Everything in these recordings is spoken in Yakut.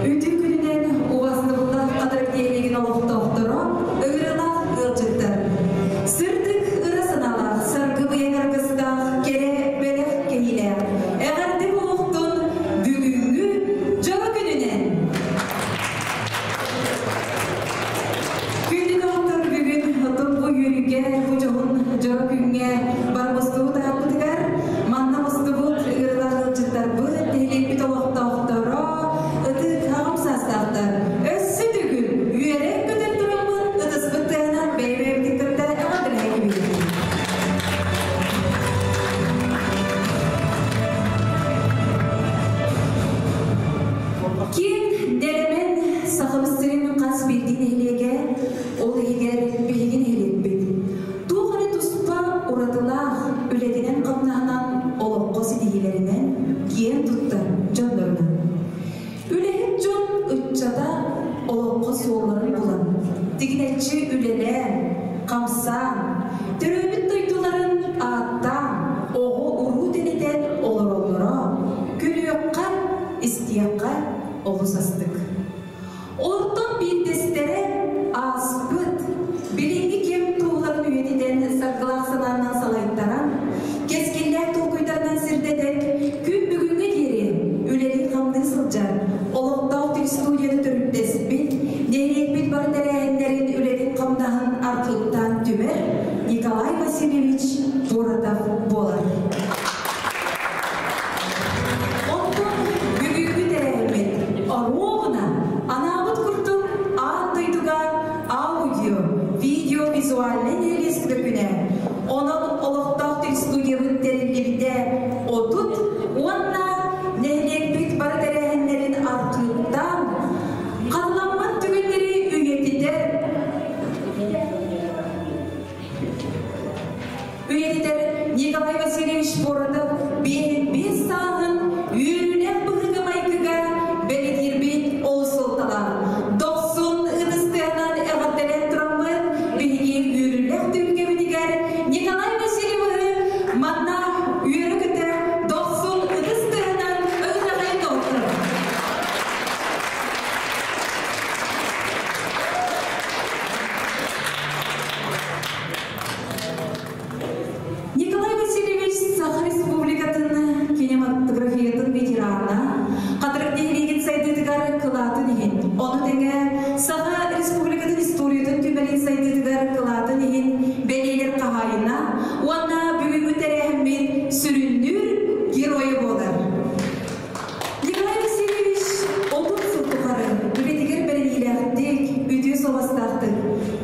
Үтүө күнүнэн убастабыллаах Хатырык нэһилиэгин олохтоохторо, ыҥырыылаах ыалдьыттар! Сырдык ыра санаалаах, саргы быйаҥ аргыстаах, кэрэ бэлэх кэһиилээх, эҕэрдэ буолуохтун бүгүҥҥү дьоро күнүнэн! Күндү доҕоттор, бүгүн оттон бу үөрүүгэ, бу дьоһун дьоро күҥҥэ бары мустубут ааппытыгар манна мустубут ыарыылаах ыалдьыттарбыт, нэһилиэкпит олохтоохторо, ытык аҕам саастаахтар өссө төгүл үөрэн-көтөн тураммыт ытыспыт тыаһынан бэйэ-бэйэбитин кытта эҕэрдэлэһэ кэбиһиэхпит. Киэҥ нэлэмэн Сахабыт сирин хас биирдии нэһилиэгэ, ол иһигэр биһиги нэһилиэкпит, туох эрэ туспа уратылаах үлэтинэн-хамнаһынан олоххо ситиһиилэринэн киэн туттар дьоннорунан. Үлэһит дьон ыччата олоххо суолларын булан, тигинэччи үлэлээн, хамсаан, төрөөбүт дойдуларын ааттаан, оҕо-уруу тэнитэн олороллоро көрүөххэ, истиэххэ олус астык. Олортон биирдэстэрэ ааспыт, билиҥҥи кэм туоһуларын үйэтитэн саргылаах санаанан салайтаран, кэскиллээх толкуйдарынан сирдэтэн, күн бүгүҥҥэ диэри үлэлии-хамныы сылдьар, олохтоох телестудияны төрүттэспит, нэһилиэкпит бары тэрээһиннэрин үлэтин-хамнаһын архыыптаан түмэр Николай Васильевич Поротов буолар. Оттон бүгүҥҥү тэрээһиммит оруобуна анаабыт курдук аан дойдуга аудио, видео-визуальнай нэһилиэстибэ күнэ. Онон олохтоох телестудиябыт тэриллибитэ 30 уонна нэһилиэкпит бары тэрээһиннэрин архыыптаан, хатыламмат түгэннэри үйэтитэр Үйэтитэр Николай Васильевич Поротов биэс сааһын үөрүүлээх быһыыга-майгыга бэлиэтиирбит олус суолталаах. Дохсун ытыстыанан эҕэрдэлээн тураммыт, биһиги үөрүүлээх түһүлгэбитигэр Николай Васильевиһы манна үөрэ-көтө дохсун ытыс тыаһынан ыҥырабын доҕотторум. Николай Васильевич Саха Республикатын кинематографиятын ветерана, Хатырык нэһилиэгин сайдыытыгар кылаатын иһин, ону тэҥэ Саха Республикатын историятын түмэлин сайдыытыгар кылаатын иһин бэлиэлэр хаһаайына уонна бүгүҥҥү тэрээһиммит сүрүннүүр геройа буолар. Николай Васильевич 30 сыл тухары үлэтигэр бэриниилээхтик, үтүө суобастаахтык,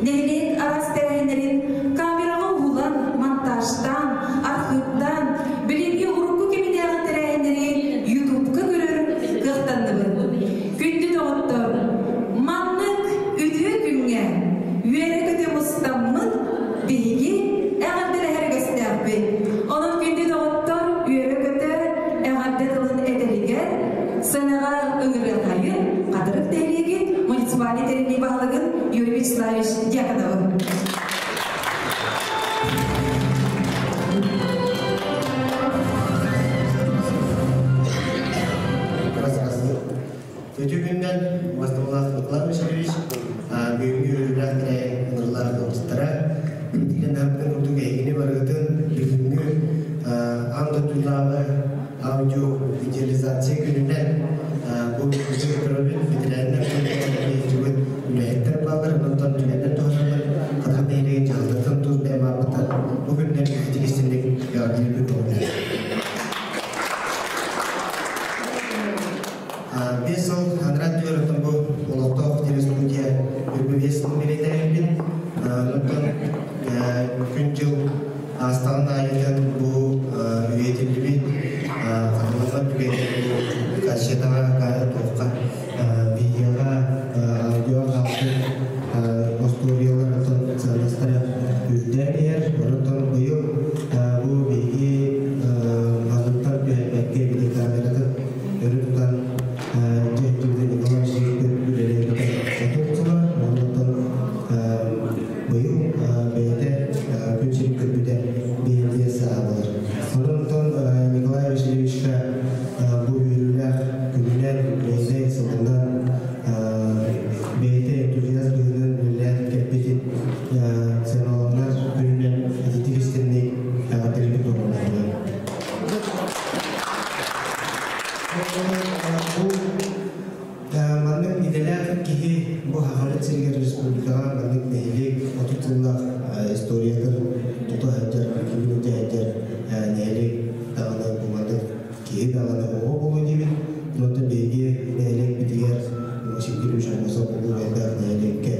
нэһилиэк араас тэрээһиннэрин камераҕа уһулан, монтажтаан, архыыптаан, билиҥҥи урукку кэминээҕи тэрээһиннэри Ютубка көрөр кыахтанныбыт. Күндү доҕоттор, маннык үтүө күҥҥэ үөрэ-көтө мустаммыт биһиги эҕэрдэлэһэр үгэстээхпит. Онон күндү доҕоттор, үөрэ-көтө эҕэрдэ тылын этэригэр сценаҕа ыҥырыахайын Хатырык нэһилиэгин муниципальнай тэриллии баһылыгын Юрий Вячеславович Дьяконовы. Үтүө күнүнэн убастабыллаах Николай Васильевич, бүгүҥҥү үөрүүлээх тэрээһин ыҥырылаах ыалдьыттара, итинэн аһарбытын курдук эһигини барыгытын бүгүҥҥү аан дойдутааҕы аудио идеализация күнүнэн бу көрөбүт, бэтэрээннэр үлэһиттэр бааллар, онтон түгэннэр туһанаммыт. Астаҕын аайытын бу үйэтиллибит хатыланар түгэннэр бу кассетаҕа, туохха, видеоҕа, аудио хаалбыт остуоруйалар оттон сыаннастара үрдээн иһэр. Онтон быйыл бу биһиги ханныктан түһэрбэккэ видеокамератын өрө тутан дьэ Николай Васильевич үлэлээбитэ 30 сыла. Онтон быйыл бэйэтэ күн сирин көрбүтэ биһиги сааһа буолар. Онтон Николай Васильевичка бу үөрүүлээх күнүнэн, юбилейнай сылынан бэйэтэ энтузиаст быһыынан үлэлээн кэлбитин сыаналанар күнүнэн ититик истинник эҕэрдэлиибит буолуохтаах. Бу маннык идэлээх киһи бу Сахабыт сиригэр республикаҕа маннык нэһилиэк 30 сыллаах историятын тута сылдьар, архивын илдьэ сылдьар нэһилиэк даҕаны бу маннык киһи даҕаны оҕо буолуо диибин. Онтон биһиги нэһилиэкпитигэр Максим Кириллович Аммосов улуу убайдаах нэһилиэккэ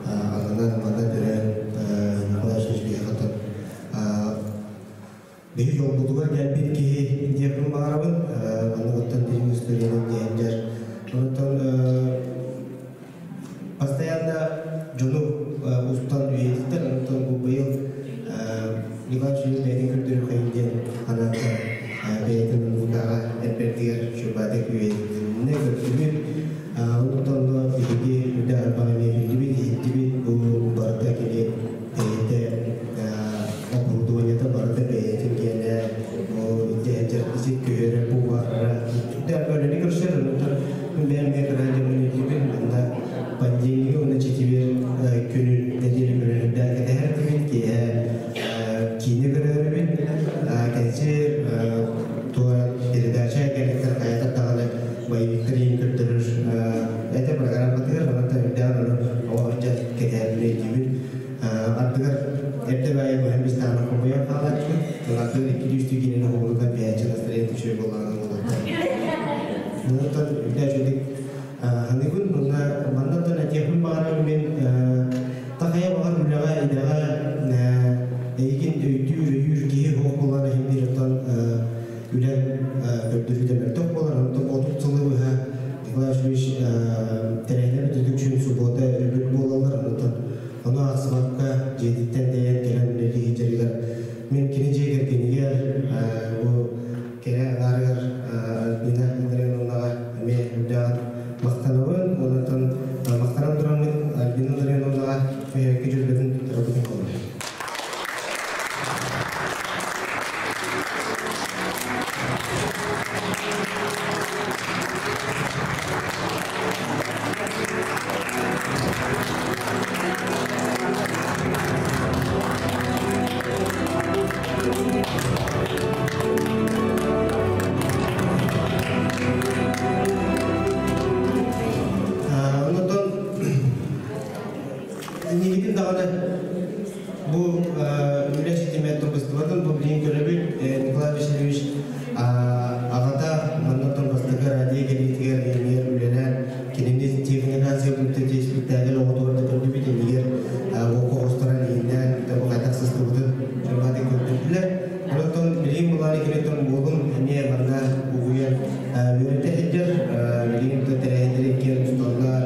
ананан манна төрөөн Николай Васильевич биһиэхэ биһи дьолбутугар кэлбит киһи диэхпин баҕарабын. Маннык оттон дириҥ историянан диэһиннэр. Онтон постоянно дьону устан үйэтиттэр. Онтон бу быйыл Николай Васильевич бэйэтин көрдөрүөххэйин диэн анааттан бэйэтин музыкаҕа эрбэрдигэр Чурбаатык үйэтитиннэ көрдүбүт. Онтон биһиги үрдэ арбаҕа эмиэ биллибит, иһиттибит. Бу барыта кини бэйэтэ оборудованиета барыта бэйэтин киэнэ дьэрдисик көһөрө бу барара сүрдээх үлэни көрсөр. Онтон мин бэйэм эмиэ кыра дьоммун илдьибин манна понедельниги уонна четверг күнүн нэдиэлэ күнүн кэтэһэр этибит, киэһэ киинэ көрөрүбүт, кэнсиэр туора передача кэлиттэр хайатар даҕаны боевиктар иин көрдөрөр этэ программатыгар. Онтон үрдээн ону оҕо сылдьан кэтэһэрбин өйдүүбүн. Ардыгар эрдэ баайы быһан бистаана хомуйан хаалааччыбыт. Тылардыгар икки-үстүү киинэни хоһулутан биһээччи настроение үчүгэй буоллаҕына буолуохтаах. Онтон үрдэ үчүгэй ханыгын уонна маннаттан этиэхпин баҕарабын мин тахайа баҕар үлэҕэ идэҕэ эйигин өйдүүр өйүүр киһи суох буолан иһин биир оттон үлэҥ көрдөрүүтэ мөлтөх буолар. Онтон 30 сылы быһа Николай Васильевич тэрээһинэ бүтүтүк үчүн суббота өрөбүл буолаллар. Онтон ону аахсыбакка дьиэтиттэн тэйэн кэлэн үлэлии сылдьарыгар мин кини дьиэ кэргэнигэр бу кэрэ аҥаарыгар Альбина Андреевнаҕа эмиэ үрдээҕин махтанабын. Онтон махтанан тураммыт Альбина Андреевнаҕа эһэки дьүлбэтин туттарабытын холобур. Онтон инникитин даҕаны бу үлэ ситимэ тубустубатын бу билигин көрөбүт. Николай Васильевич аҕата маннаттан бастакы радио кэлиитигэр иннигэр үлэлээн кинини техникация бүттэ спектакль оҕотугар да көрдүбүт, иннигэр уокка оҕустаран ииннээн бу хайдах сыстыбытын дьонбаатын көрдөрдүлэр. Онтон билигин булаары кэлиттэн уолун эмиэ манна угуйан үөрэтэ сылдьар. Билигин тэрээһиннэри иккиэн усталлар.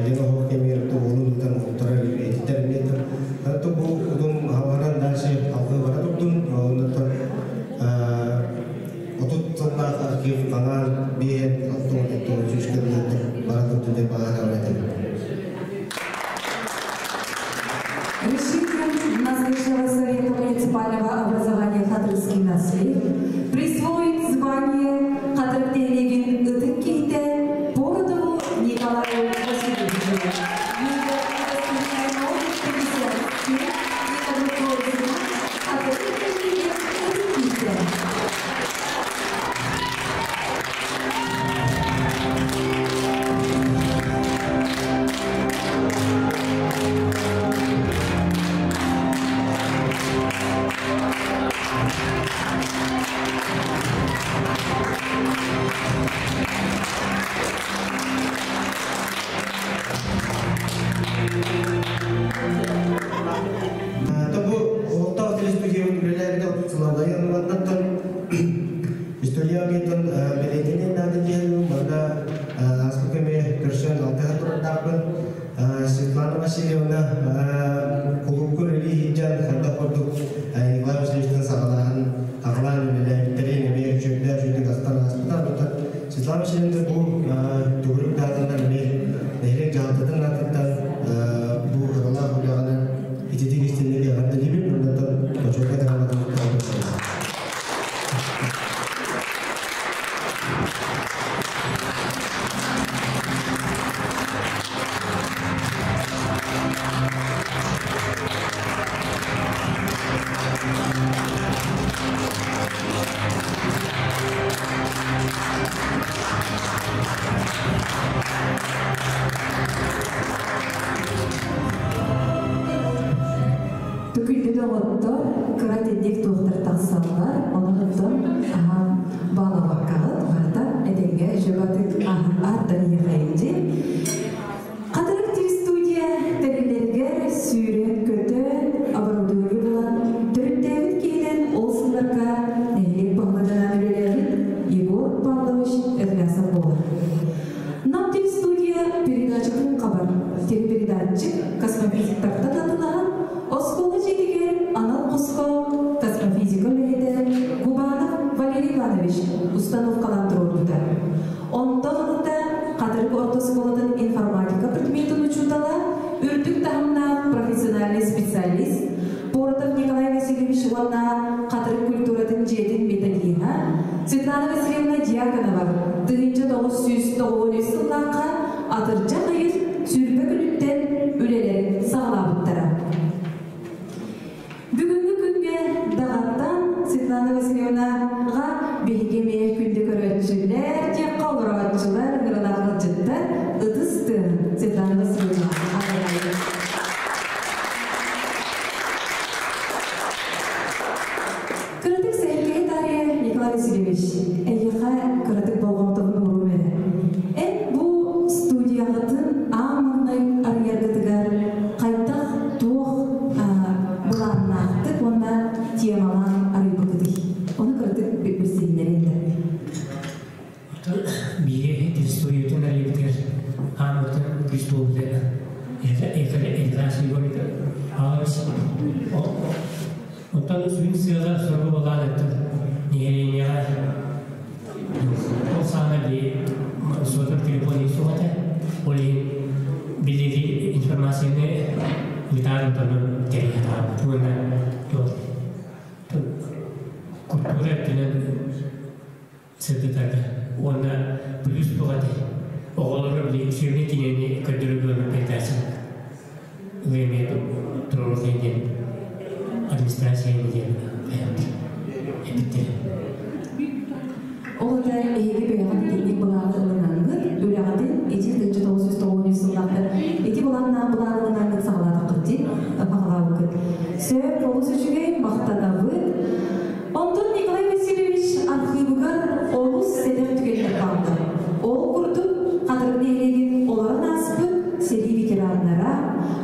Илин оһох кэмигэр уолун ыытан уһуктарар этиттэр эмиэ. Онтон бу утум халҕанан дальше алгыы бара турдун. Онтон 30 сыллаах архив хаҥаан биэһэн 60 сүүс кыллыттан бара турдун деп баҕара этим. Васильевна кулуупка үлэлии сылдьан хайдах курдук Николай Васильевичтан саҕалааһын аҕалаан үлэлээбиттэрин эмиэ үчүгэйдээх үчүгэйдик ахтан ааспыта. Оттон Светлана Васильевна бу төгүрүк даатанан эмиэ нэһилиэк дьаһалтатын аатыттан бу ыралаах үлэҕинэн ититик истинник эҕэрдэлиибин уонна бочуокка грамотатын туттарабын. Түкүйдү доҕоттор, кыра тинник туохтар тахсаллар, онон баалабаккаҕыт барыта этэҥҥэ жыбатык аардан иэхэйинди. Хатырык телестудия тэриллэригэр сүүрэн-көтөн, оборудование булан, төрүттээбит киһинэн ол сылларга нэһилиэк баһылыгынан үлэлээбит Егор Павлович Эрлясов буолар. Нам телестудия передачатын хабар телепередатчик космофизиктартан атылаһан, оскуола дьиэтигэр анал хоско космофизика үлэһитэ Губанов Валерий Иванович установкалаан туруорбута. Онтон ылата Хатырык орто оскуолатын информатика предметин учуутала, үрдүк таһымнаах профессиональный специалист Поротов Николай Васильевич уонна Хатырык культуратын дьиэтин методиһа Светлана Васильевна Дьяконова 1993 сыллаахха атырдьах ыйын 20 күнүттэн үлэлэрин саҕалаабыттара. Бүгүҥҥү күҥҥэ даҕаттан Светлана Васильевнаҕа биһиги эмиэ күндү көрөөччүлэр, диэххэ олорооччулар, ыҥыралаах ыалдьыттар ытыс тыаһын Светлана Васильевна аҕалаайы. Кыратык сэһэргэһи таарыйа Николай Васильевич, эйиэхэ кыратык болҕомтобун уурум эрэ. Эн бу студияҕытын аан маҥнай арыйаргытыгар хайдах туох былааннаахтык уонна темалаан арыйбыккытый? Ону кыратык билсиһиннэриэн да. Биһиги телестудиятын арыйбытыгар аан ортон күүс буолбута Экрас Егорович Павлович. Оттон сүрүн сыала соругу болаан өттүн нэһилиэнньэҕэ ол саҕана би сотовый телефон суох этэ. Ол иһин билиги информацияны ыытаан отону тэрийэ таҕабыт уонна культура өттүнэн сырдатарга уонна плюс туох этэй оҕолорго били учебный кинини көрдөрүүгэ передача время туруоруллан диэн администрация диэн эпиттэр. Ол это эһиги бэйэҕит итинник былааны ылынангыт, үлэҕитин ити 1990 сыллаахтар ити былааннаах былааны ылынангыт саҕалаатаххыт дии баҕалаабыккыт. Сөп, олус үчүгэй, махтанабыт. Онтон Николай Васильевич архыыбыгар олус сэдэх түгэннэр бааллар. Ол курдук, Хатырык нэһилиэгин олорон ааспыт сэрии ветераннара,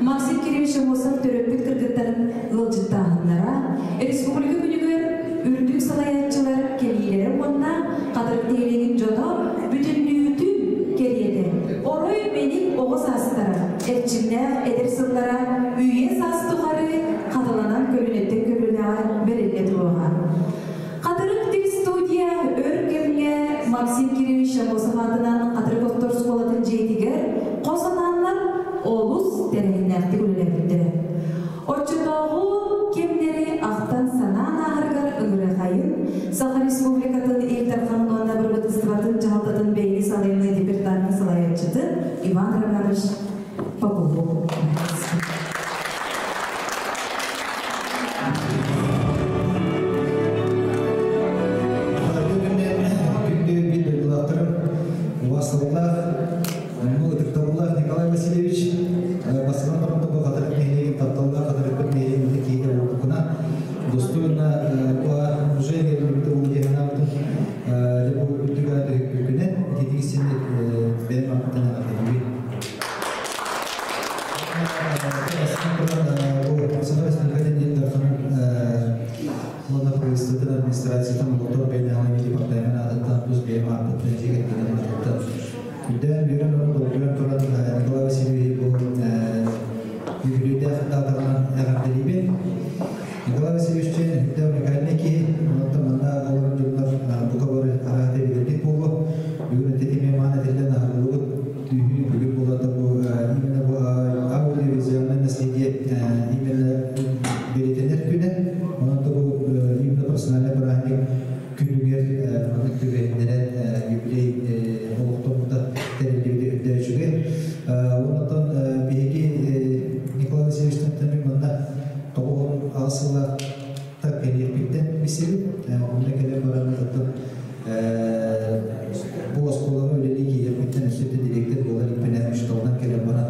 Максим Кириллович Аммосов төрөппүт кыргыттарын ыалдьыттааһыннара, республика күнүгэр үрдүк салайааччылар кэлиилэрэ уонна Хатырык нэһилиэгин дьоно бүтүннүүтүн кэриэтэ орой мэник оҕо саастара, эрчимнээх эдэр сыллара үйэ саас тухары хатыланан көлүнэттэн көлүнэҕэ бэриллэ туруоҕа. Хатырык телестудия өр кэмҥэ Максим Кириллович Аммосов аатынан Хатырык орто оскуолатын дьиэтигэр хос анааннар олус тэрээһиннээхтик үлэлээбиттэрэ. Оччотооҕу кэмнэри ахтан-санаан ааһарыгар ыҥырыахайын Саха Республикатын Ил Дарханын уонна Бырабыыталыстыбатын дьаһалтатын бэйэни салайыныы департамент салайааччытын Иван Романович Попову. Күндү биир дойдулаахтарым, убаастабыллаах, ытыктабыллаах Николай Васильевич, бастатан туран бу Хатырык нэһилиэгин тапталлаах Хатырыкпыт нэһилиэгин ытык киһитэ буолбуккуна, достойно уже диэханаабытын бу үрдүк күнэн ититик син бэйэм аппытынан ардыгыбын. Васильевич диэн үрдэ уникальнай киһи. Онтон манна олорор дьоннор бука бары араата билэргит буолуо. Бүгүн этитиме маан этиллэн аһарыллыбыт түүһүү бүгүн буолата бу именно бу аудиовизуальное наследие именно бэлиэтэнэр күнэ. Онон бу именно профессиональный бырааһынньык күнүгэр маннык түбэһиннэрэн юбилей олохтоммута тэриллибитэ үрдэ үчүгэй. Онтон биһиги Николай Васильевичтан манна 98 сыллаахта кэлиэхпиттэн билсибит. Онно кэлэн баран оттон бу оскуолаҕа үлэлии киириэхпиттэн өссө да дириэктэр буолар иппинэн учууталынан кэлэн баран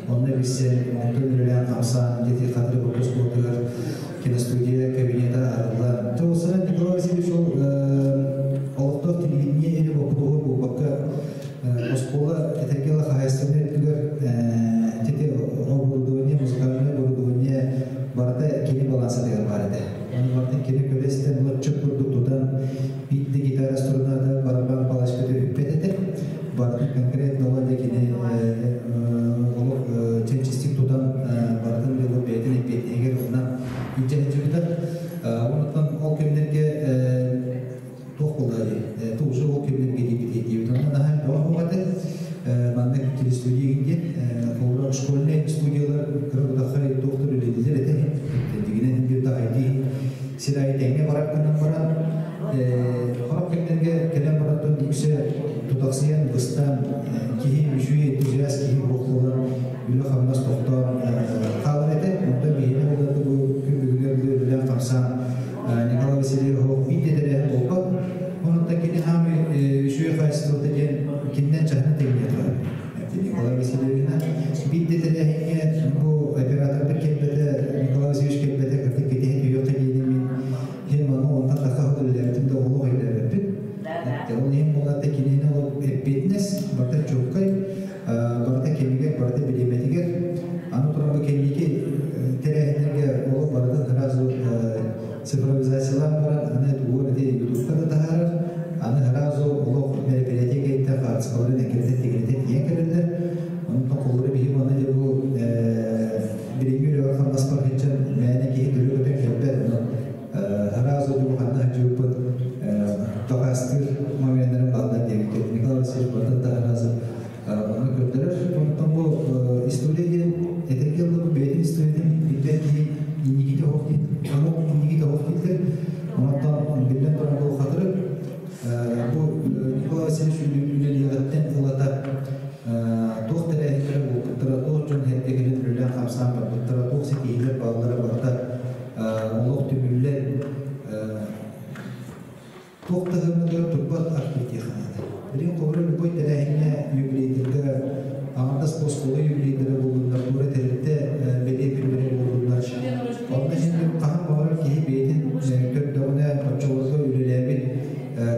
онно билсэн, онтон үлэлээн хамсаан дети Хатырык орто оскуолатыгар киностудия кабинета арыллан. Тоҕусынан Николай Васильевич ол олохтоох телевидение эрэ боппуруоһу буолбакка оскуола этэргэ ыла хаһаайыстыбаннай өттүгэр ити оборудование, музыкальное оборудование барыта кини балансатыгар баар этэ. Ону барытын кини көрө-истэн лоччук курдук тутан биир да гитара струната барабан палочката бүппэт этэ. Барытын конкретно ол да кини олох чэнчистик тутан барытын дьолу бэйэтин эппиэтинэһигэр ылынан илдьэ сылдьыбыта. Онтон ол кэмнэргэ туох буолла дии, уже ол кэмнэргэ диэбит диэбит. Онон наһаа бөҕө буолбаты. Маннык телестудия диэн холобура школьнай студиялар кыра кутаххай туохтар үлэлииллэр этэ. Дигинэн биир таһайдыы сир айы тэҥҥэ барар гынан баран хорох кэмнэргэ кэлэн барантан үксэ тутахсыйан быстан киһи үчүгэй энтузиаст киһи буолан үлэ-хамнас тохтоон хаалар этэ. Онтон биһиэнэ буолла бу күн бүгүнүгэр үлэлээн хамсаан Николай Васильевич биир да тэрээһин буолбат. Онон кини хаамы үчүгэй хаачыстыбата диэн кининэн чаһына тэҥниэ турар. Николай Васильевина биир да тэрээһиҥҥэ бу операторбыт кэлбэтэ, Николай Васильевич кэлбэтэ, кырдык кэтэһэ түһүөххэ диэни мин иһин манна онтон тахха үлэлээбитим да олох өйдөөбөппүн. Ол иһин буоллар кинини ол эппиэтинэс барыта чуолкай, барыта кэмигэр, барыта бириэмэтигэр. Аны туран бу кэнники тэрээһиннэргэ олох барытын сразу цифровизациялаан баран, аны тугу ити ютубка да таһаарар, аны сразу олох мероприятие кэйтэ хаартыскаларын эккирэтэ тигинэтэ тиийэн кэлэллэр. Онтон холлору биһи манна дьэ бу билиҥҥи үлэҕэ хамнаспар сылдьан мээнэ киһи төлө көтөн кэлбэт. Онон сразу бу ханна сылдьыбыппыт дакаастыыр моменнарын бааллар диэбиккэ Николай Васильевич барытын да сразу ону көрдөрөр. Онтон бу история диэн этэргэ дылы бэйэтин историятын билбэт киһи инникити оһох диэн, омук инникити оһох дииллэр. Онтон биллэн туран бу Хатырык бу Николай Васильевич үлэлиэҕиттэн ылата туох тэрээһиннэрэ буолбуттара, туох дьон эргэ кэлэн үлэлээн хамсаан барбыттара, туох ситиһиилэр бааллара барыта олох түмүллэн туох таһымыгар турбат архив диэххэ наада. Билигин холобура любой тэрээһиҥҥэ юбилейдарга аҥардас оскуола юбилейдара буоллуннар, туора тэрилтэ бэлиэ күннэрэ буоллуннар. Онно иһин хаһан баҕарар киһи бэйэтин көрдөҕүнэ, оччолорго үлэлээбит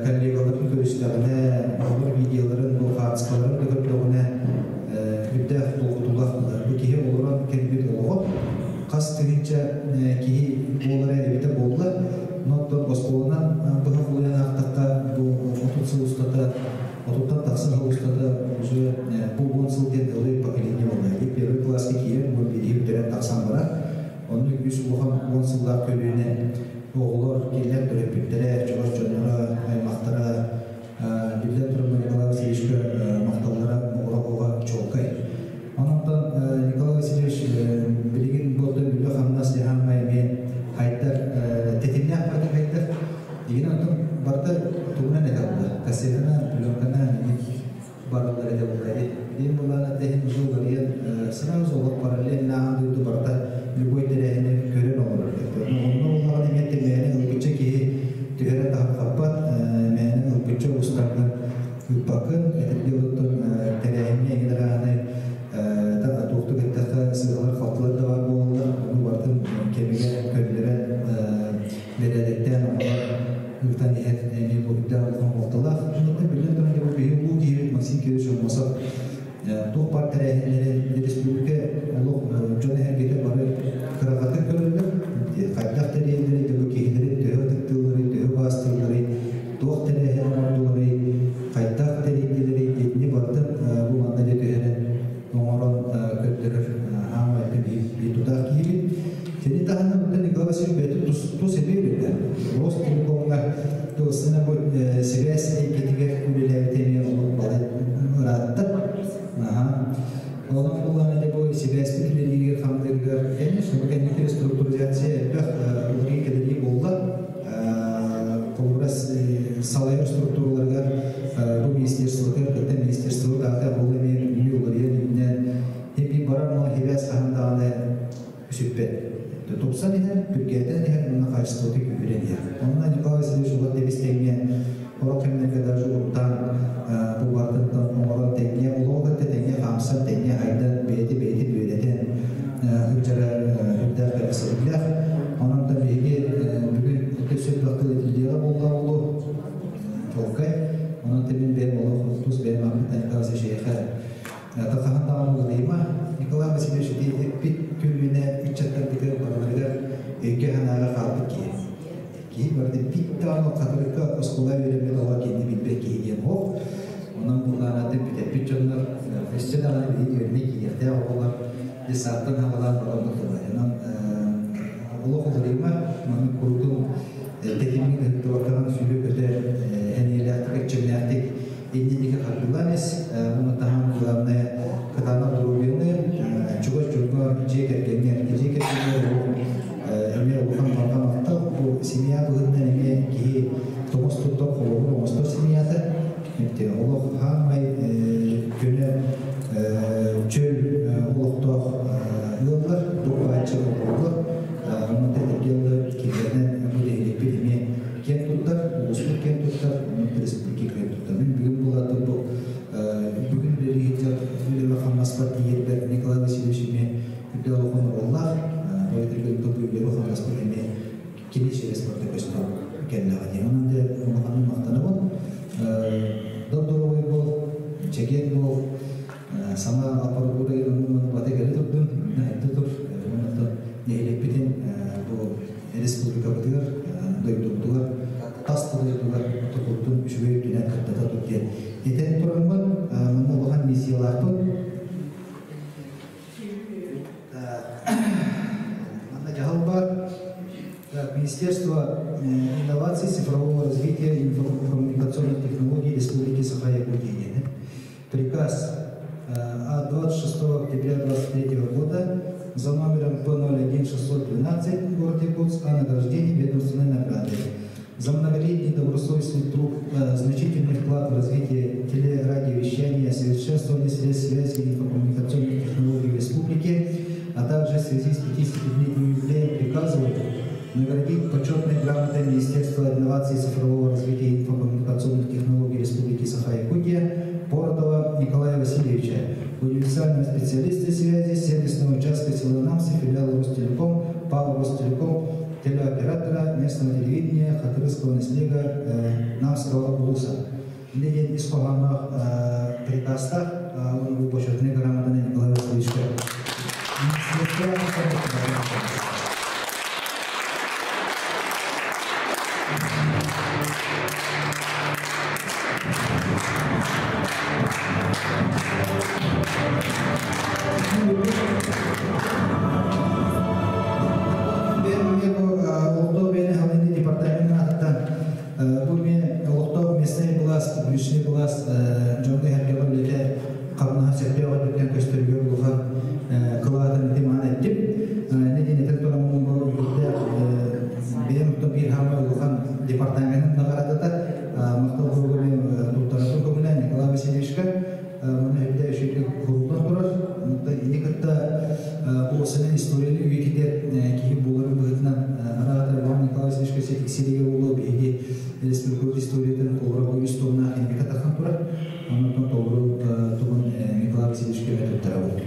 коллегаларын көрүстэҕинэ, оҕолор видеоларын, бу хаартыскаларын да көрдөҕүнэ үрдээх долгутуулаах буолар. Бу киһи олорон кэлбит олоҕо хас тыһыынча киһи буолара эбитэ буолла. Оттон оскуоланан быһа холуйан аахтахха, бу 30 сыл устата, 30-тан тахса сыл устата уже бу 10 сыл диэн ылый поколение буолла. Первый класска киирэн, бу бириһи бүтэрэн тахсан барар. Онно үс улахан 10 сыллаах көлүөнэ оҕолор, кинилэр төрөппүттэрэ, чугас дьонноро, аймахтара, биллэн туран Николай Васильевичка махталлара оҕо чуолкай. Онтон Николай Васильевич билигин буолтан үлэ-хамнас дьаһаамай эмиэ хайдар, тэтимнээх барыта хайдар. Дигин онтон барыта тугунан этэ буолла. Кассетанан, пленканан бараллар этэ буолла. Билигин буоллаана тэһин уже уларыйан сразу олох параллельно аан дойду барыта любой тэрээһини көрөн олорор. Онно буоллаҕына эмиэ мээнэ ылбычча киһи түһэрэ таһырҕаппат, мээнэ ылбычча устаргын ыыппаккын, этэргэ оттон тэрээһиҥҥэ эҥин арааһынай туохтук эттэххэ сыыһалар-халтылар да баар буолаллар, ону барытын кэмигэр көннөрөн бэрээдэктээн оҥорон ыытан иһэр эмиэ бу үрдээх улахан буолталаах. Онтон биллэн туран бу биһиги улуу киһибит Максим Кирович Аммосов туох баар тэрээһиннэри республика олох дьон эһэргэтэ бары кыраҕатык көрөллөр. Хайдах тэрийэллэрий, бу киһилэри төһө ытыктыылларый, төһө баастыылларый, туох тэрээһин оҥордуларый, хайдах тэрийдилэрий диэтини барытын бу манна дьэ түһэрэн оҥорон көрдөрөр аамай биир тутаах киһибит. Кини таһынан Николай Васильевич бэйэтин тус Сибээс эйгэтигэр үлэлээбитэ эмиэ олох балай ыраатта. Аха. Онон буоллаҕына дьэ бу сибээспит үлэлииригэр хамныырыгар конечно бу кэнники реструктуризация элбэх уларыйыы кэлэрии буолла. Холобура салайар структураларыгар бу министерствотыгар кытта министерство даата ол эмиэ бүтүннүү уларыйан үүнэн эпи барар но сибээс хаһан даҕаны сүппэт. Тупсан иһэр, түргээтэн иһэр уонна хаачыстыбата күүһүрэн иһэр. Онно Николай Васильевич улар тэбис-тэҥҥэ сорох кэмнэргэ даже уруттаан бу бардыттан оҥорон тэҥҥэ олоҕу кытта тэҥҥэ хаамсан, тэҥҥэ айдан, бэйэтэ бэйэтин үөрэтэн сылдьара үрдээх кэрэхсэбиллээх. Онон да биһиги бүгүн өссө элбэх тыл этиллиэҕэ буолла буолуо чуолкай. Онон мин бэйэм олох тус бэйэм ааппыттан Николай Васильевич эйиэхэ Тахаһан даҕаны уларыйыма. Николай Васильевич ити эппит көлүөнэ ыччаттарбытыгар барыларыгар өйгө-санааҕа хаалбыт киһи. Киһи барыта бит даҕаны Хатырыкка оскуола үөрэммит оҕо киһини билбэт киһи диэн суох. Онон былаанатын бүтэппит дьоннор өссө даҕаны биһиги үөрэнэ киириэхтээх оҕолор детсадтан саҕалаан баран тыллар. Онон олох уларыйыма, маннык курутун тэтимҥин ыһыктыбаккаҕын сүүрэ-көтө эниэлээхтик, эрчимнээхтик инниники хардыылаан ис, уонна таһаан главное кытаанах доруобуйаны, чугас дьоҥҥо, дьиэ кэргэҥҥэ, дьиэ кэргэҥҥэ эмиэ улахан барҕа махтал. Бу семья быһыытынан эмиэ киһи тоҥус туттар холобур оҥостор семьята. Олох хаамай көнө чөл олохтоох ыаллар, бу бааччы олороллор. Онон тэтэргэллэр киирэнэн бу нэһилиэкпит эмиэ киэн туттар, улууспут киэн туттар, онон республика киэн туттар. Мин бүгүн булатын бу бүгүн үлэлии сылдьар үлэбэ хамнаспар тиийэрбэр Николай Васильевич эмиэ үрдэ олохон оруоллаах, бу бу үлэбэ хамнаспар эмиэ кини через барда көстөн кэллэҕэ дии. Онон дьэ улаханнык махтанабын. Доп-доруобай буол, чэгиэн буол, саҥа аппаратура бата кэлэ турдун, айда тур, онон нэһилиэкпитин бу республикабытыгар, дойдубутугар, тас да дойдугар токурдун үчүгэй үрдүнэн кыттата тур диэн этэн тураммын, манна улахан миссиялаахпын. Манна дьаһал бар. Министерство инноваций, цифрового развития и информационных технологий Республики Саха-Якутия. Приказ от 26 октября 2023 года за номером П-01612 город Якутск о награждении ведомственной награды. За многолетний добросовестный труд, значительный вклад в развитие телерадиовещания, совершенствование средств связи и инфокоммуникационных технологий в республике, а также в связи с 55-летним юбилеем приказываю наградить почетной грамотой Министерства инноваций, цифрового развития и инфокоммуникационных технологий Республики Саха-Якутия Поротова Николая Васильевича, универсального специалиста связи сервисного участка села Намсы, филиала Ростелеком, ПАО Ростелеком, телеоператора местного телевидения Хатырского наслега Намского улуса. Ленин ис хоһоонноох приказтаах уонна бу почетнай грамотаны Николай Васильевичка Бу мен олохтоох местнай былаас, публичный былаас дьоҥҥо эргэ үлэтэ хамнаһа сөптөөх өттүттэн көстөргө улахан кылаатын ити маан эттим. Неден этен тураммын бу үгүрдээх бэйэм биир хаамай улахан департаментын наҕараадата махтал суругу туттаратын көҥүлээн Николай Васильевичка маны өйдө үчүгэй куруллан турар. Ини кытта бу сенен историяны үйэтитэр киһи буоларын быһыытынан араатар Иван Николай Васильевичка сетиксириге буолуо биһиги республика историятын толоро бу үс томнаах кинигэ тахсан турар. Оннуттан толору тугун Николай Васильевичка туттарабын.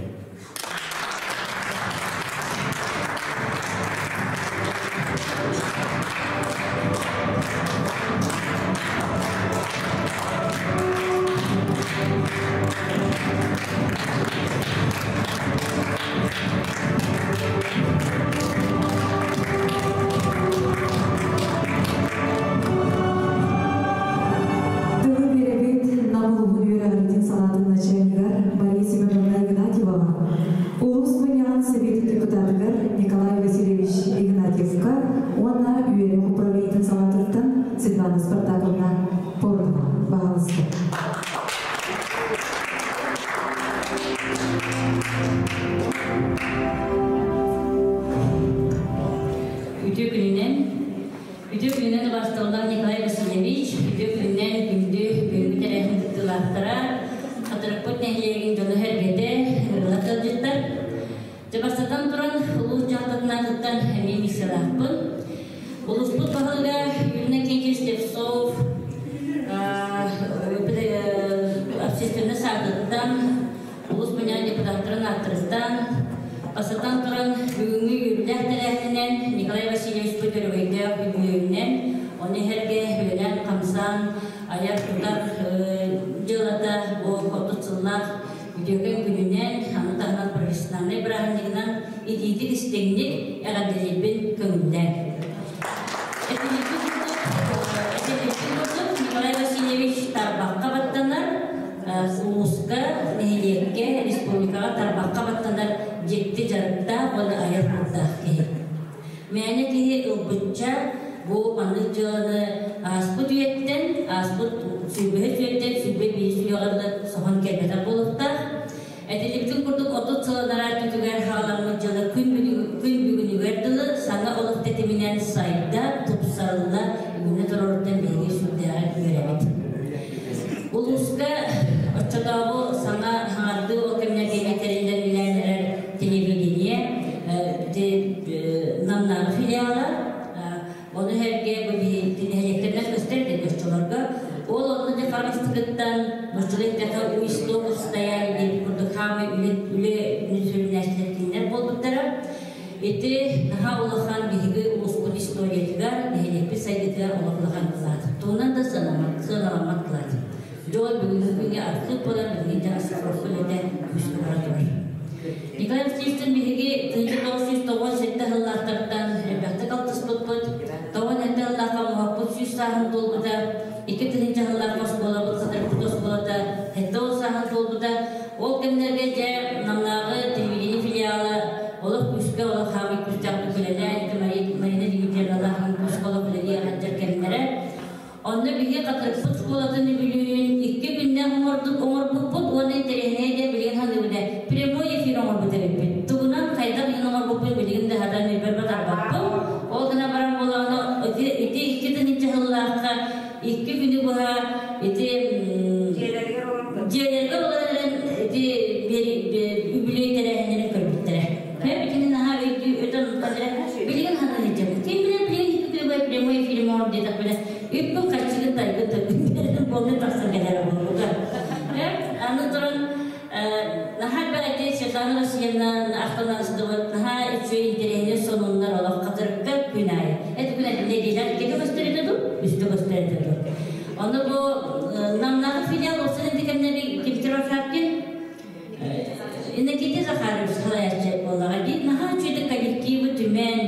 Убаастабыллаах Николай Васильевич, үтүө күнүнэн күндү бүгүҥҥү тэрээһин кыттыылаахтара, Хатырыкпыт нэһилиэгин дьоно-сэргэтэ, ыҥырыылаах ыалдьыттар. Дьэ, бастатан туран, улуус дьаһалтатын аатыттан эмиэ миссиялаахпын. Улууспут баһылыга Юрий Иннокентьевич Слепцов общественнай саатыттан, улуус мунньаҕын депутаттарын ааттарыттан, бастатан туран, бүгүҥҥү үөрүүлээх тэрээһининэн Николай Васильевичпыт өрөгөйдөөх үбүлүөйүнэн, ону эһэргэ үлэлээн-хамсаан айар-тутар дьыалата бу 30 сыллаах үтүөкэн күнүнэн, аны таһынан профессиональнай бырааһынньыгынан итиитик-истиҥник эҕэрдэлиирбин көҥүллээн. Этилиппит курдук, Николай Васильевич тарбахха баттанар, улууска, нэһилиэккэ, республикаҕа тарбахха баттанар дьикти дьарыктаах уонна айар куттаах киһи. Мээнэ киһи ылбычча бу маннык дьыаланы ааспыт үйэттэн, ааспыт сүүрбэһис үйэттэн 21 үйэҕэ соһон кэлбэтэх буолуохтаах. Этилибитин курдук 30 сыл анараа өттүгэр хаҕаламмыт дьыала күн бүгүнүгэр дылы саҥа олох тэтиминэн сайда, тупсарылла, үүнэ тураруттан биһиги сүрдээҕин үөрэбит. Улууска оччотооҕу саҥа хаҥардыы ол кэмнэргэ тэриллэн үлэлээн эрэр телевидение Намнааҕы филиала. Ону сэргэ бу нэһилиэктэринэн көстөр оччолорго. Ол онно дьэ харыстыгыттан нууччалыы эттэххэ у истоков стояли диэн курдук хаамай үлэ үлэ сүрүннээччилэр кинилэр буолбуттара. Ити наһаа улахан биһиги улууспут историятыгар, нэһилиэкпит сайдыытыгар олох улахан кылаат. Тугунан да сыаналаммат кылаат. Дьол бүгүҥҥү күҥҥэ архыып буолан билигин да оскуола үлэтэ күүскэ бара турар. Николай Васильевичтан биһиги 1997 сыллаахтартан элбэхтик алтыспыппыт. 97 сыллаахха оҥоһукпут 100 сааһын туолбута, 2000 сыллаахха оскуолабыт Хатырыкпыт оскуолата 70 сааһын туолбута. Ол кэмнэргэ дьэ Намнааҕы телевидение филиала олох күүскэ, олох хаамый күүстээхтик үлэлээн, Марина Дмитриевналаах күүскэ олох үлэлии сылдьар кэмнэрэ. Онно биһиги Хатырыкпыт школатын үбүлүөйүн 2 күннээх оҥордук оҥорбуппут уонна интэриэһинэй диэн билигин саныыбын ээ, прямой эфир оҥорбут эбиппит. Тугунан, хайдах иһин оҥорбуппун билигин да сатаан өйбөр батарбаппын. Ол гынан баран буолаҕына ити, ити 2 тыһыынча сыллаахха 2 күнү быһа ити дьиэлэригэр олорон эрэн ити үбүлүөй тэрээһиннэрин көрбүттэрэ. Мен итини наһаа өйдүү өтөн билигин ханна сылдьабын. Ким билэр билигин 2 күнү быһа прямой эфир оҥор диэтэхпинэ үппүн харчыгын тайгын тайгын буолла тахсан кэлэрэ буолбута. Аны туран наһаа элбэх Светлана Васильевна ахтан астыбыт наһаа үчүгэй интэриэһинэй сонуннар олох хатырыкка күн аайы. Это күн нэдиэлэ иккитэ көстөр этэ дуу, үстэ көстөр этэ дуу. Онно бу Намнааҕы филиал олсон инти кэмнэри Киптеров Шапкин Иннокентий Захарович салайааччы буоллаҕа дии. Наһаа үчүгэй коллективы түмэн,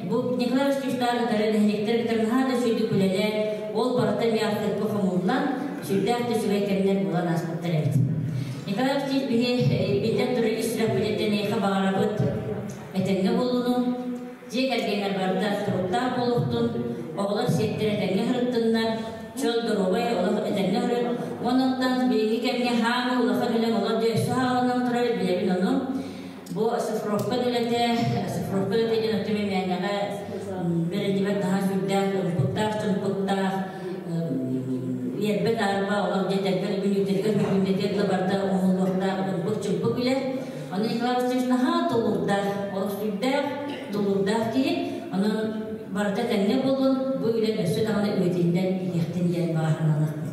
бу Николай Васильевичтаах кытары нэһилиэктэр кытары наһаа да үчүгэйдик үлэлээн, ол барыта эмиэ архыыпка хомуллан, сүрдээх да үчүгэй кэмнэр буолан ааспыттар эбит. Николай Васильевич биһи биллэн турар ис сүрэхпититтэн эйиэхэ баҕарабыт этэҥҥэ буолууну, дьиэ кэргэҥҥэр барыта туруктаах буолуохтун, оҕолор сиэттэр этэҥҥэ сырыттыннар, чөл доруобай олох этэҥҥэ сырыт. Онон билиҥҥи кэмҥэ хаамыы улахан үлэҥ олор дьэ өссө хааланан турар, билэбин ону. Бу оцифровка үлэтэ, оцифровка үлэтэ диэн өттүм мээнэҕэ бэриллибэт наһаа сүрдээх ымпыктаах, чымпыктаах, иэрбэт аарба олох дьиэтэргэр мүнүүтэтигэр мүнүүтэтигэр да барыта оҥоһуллуохтаах ымпык-чымпык үлэ. Онон Николай Васильевич наһаа тулуурдаах, олох сүрдээх тулуурдаах киһи. Онон барыта тэҥҥэ буолун, бу үлэ өссө даҕаны үйэтиллэн иһиэхтин диэн баҕа санаалаахпын.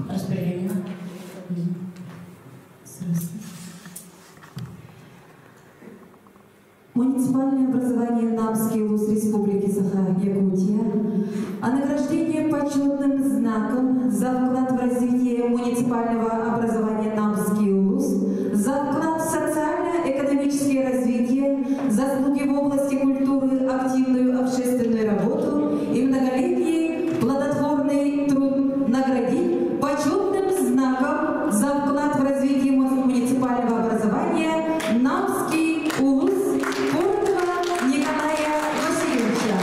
Распоряжение. Муниципальное образование Намский улус Республики Саха-Якутия о награждении почетным знаком за вклад в развитие муниципального образования Намский улус, за вклад в социально-экономическое развитие, заслуги в области культуры, активную общественную работу и многолетний плодотворный труд наградить почетным знаком за вклад в развитие муниципального образования Намский улус Коротова Николая Васильевича.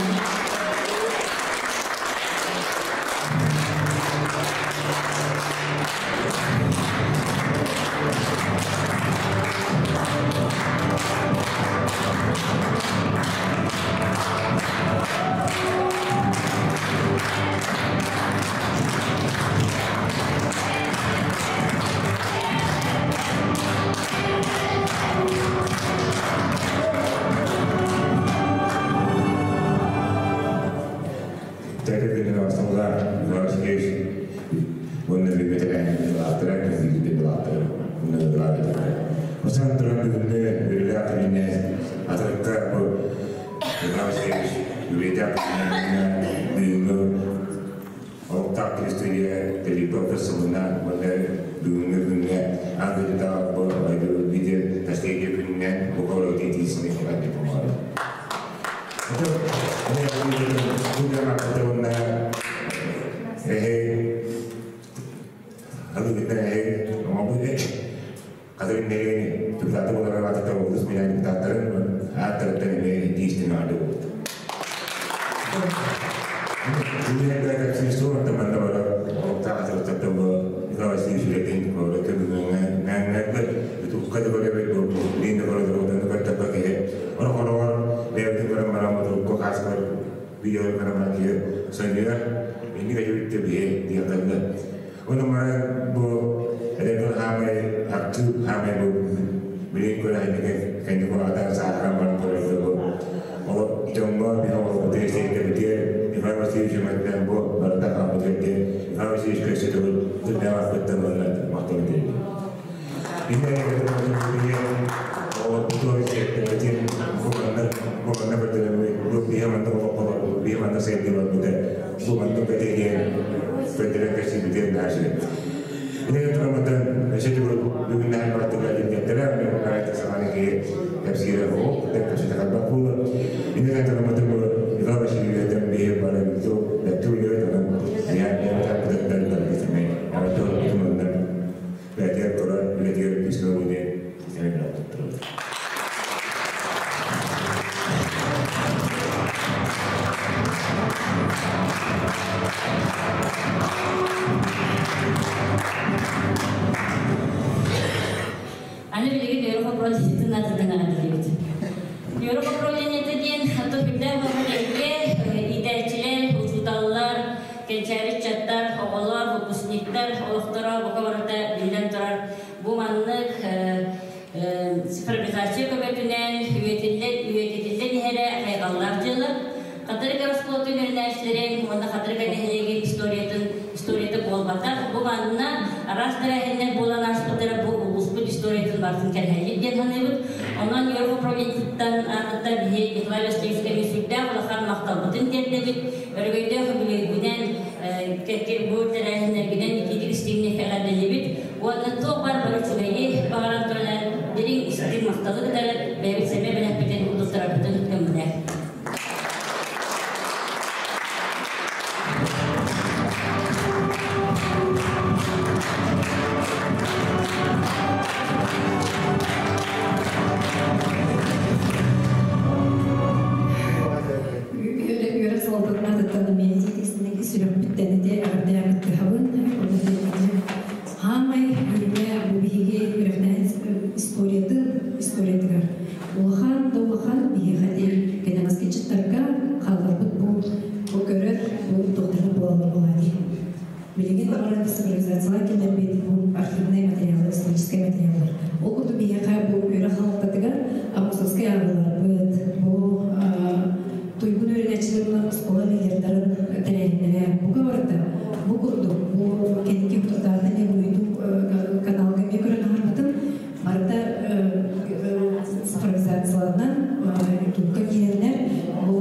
Васильевич үбүлүөйдээх бүгүҥҥү олохтоох телестудия телепорта сылынан уонна бүгүҥҥү күҥҥэ аан дойдутааҕы видео наследие күнүнэн бука тиисини эҕэрдэ оҥорор. Бу Аны билигин үөрэх управлениетын атытын аҕадылыбыт. Үөрэх управлениета диэн аты үрдээх эйгэ иитээччилэр, учууталлар, кэнчээри ыччаттар, оҕолор, выпускниктар олохторо бука барыта биллэн турар. Бу маннык цифровизация көмөтүнэн үйэтитиллэн иһэрэ хайҕаллаах дьыала. Хатырык оскуолатын үөрэнээччилэрин уонна Хатырык нэһилиэгин историятын историята буолбатах. Бу манна араас тэрээһиннэр буолан ааспыттара бу улууспут историятын барытын кэрэһэллик диэн саныыбыт. Онон үөрэх управлениетыттан аатыттан биһи Николай Васильевичка сүрдээх улахан махталбытын тиэрдэбит. Өрөгөйдөөх үбүлүөйгүнэн кэккэ бу тэрээһиннэргинэн итиитик истиҥник эҕэрдэлиибит. Уонна туох баар бары үчүгэйи баҕаран туран дириҥ истиҥ махталы кытары бэйэбит сэмэй бэлэхпитин туттарарбытын көҥүлэ. Үөрэх салалтатын атыттан эмиэ сүрэхпиттэн ити эҕэрдэлээн кыттыһабын. Хаамай үрүмэ бу биһиги үөрэхтээһин историятын историятыгар улахан да улахан биһиэхэ кэнэҕэски ыччаттарга хаалларбыт бу бу көрөр бу туохтара буолаллар буолаа дии. Билигин баҕарар цифровизациялаан киллэрбит бу архивнай материаллар, историческай материаллар. Ол курдук биһиэхэ бу үөрэх салалтатыгар Аммосовскай ааҕыыларбыт, бу туйгун үөрэнээччилэр оскуола лидердарын тэрээһиннэрэ бука барыта бу курдук бу кэнники тутаата бу YouTube каналга эмиэ көрөн аһарбытым барыта цифровизацияланан ютубка киирэннэр бу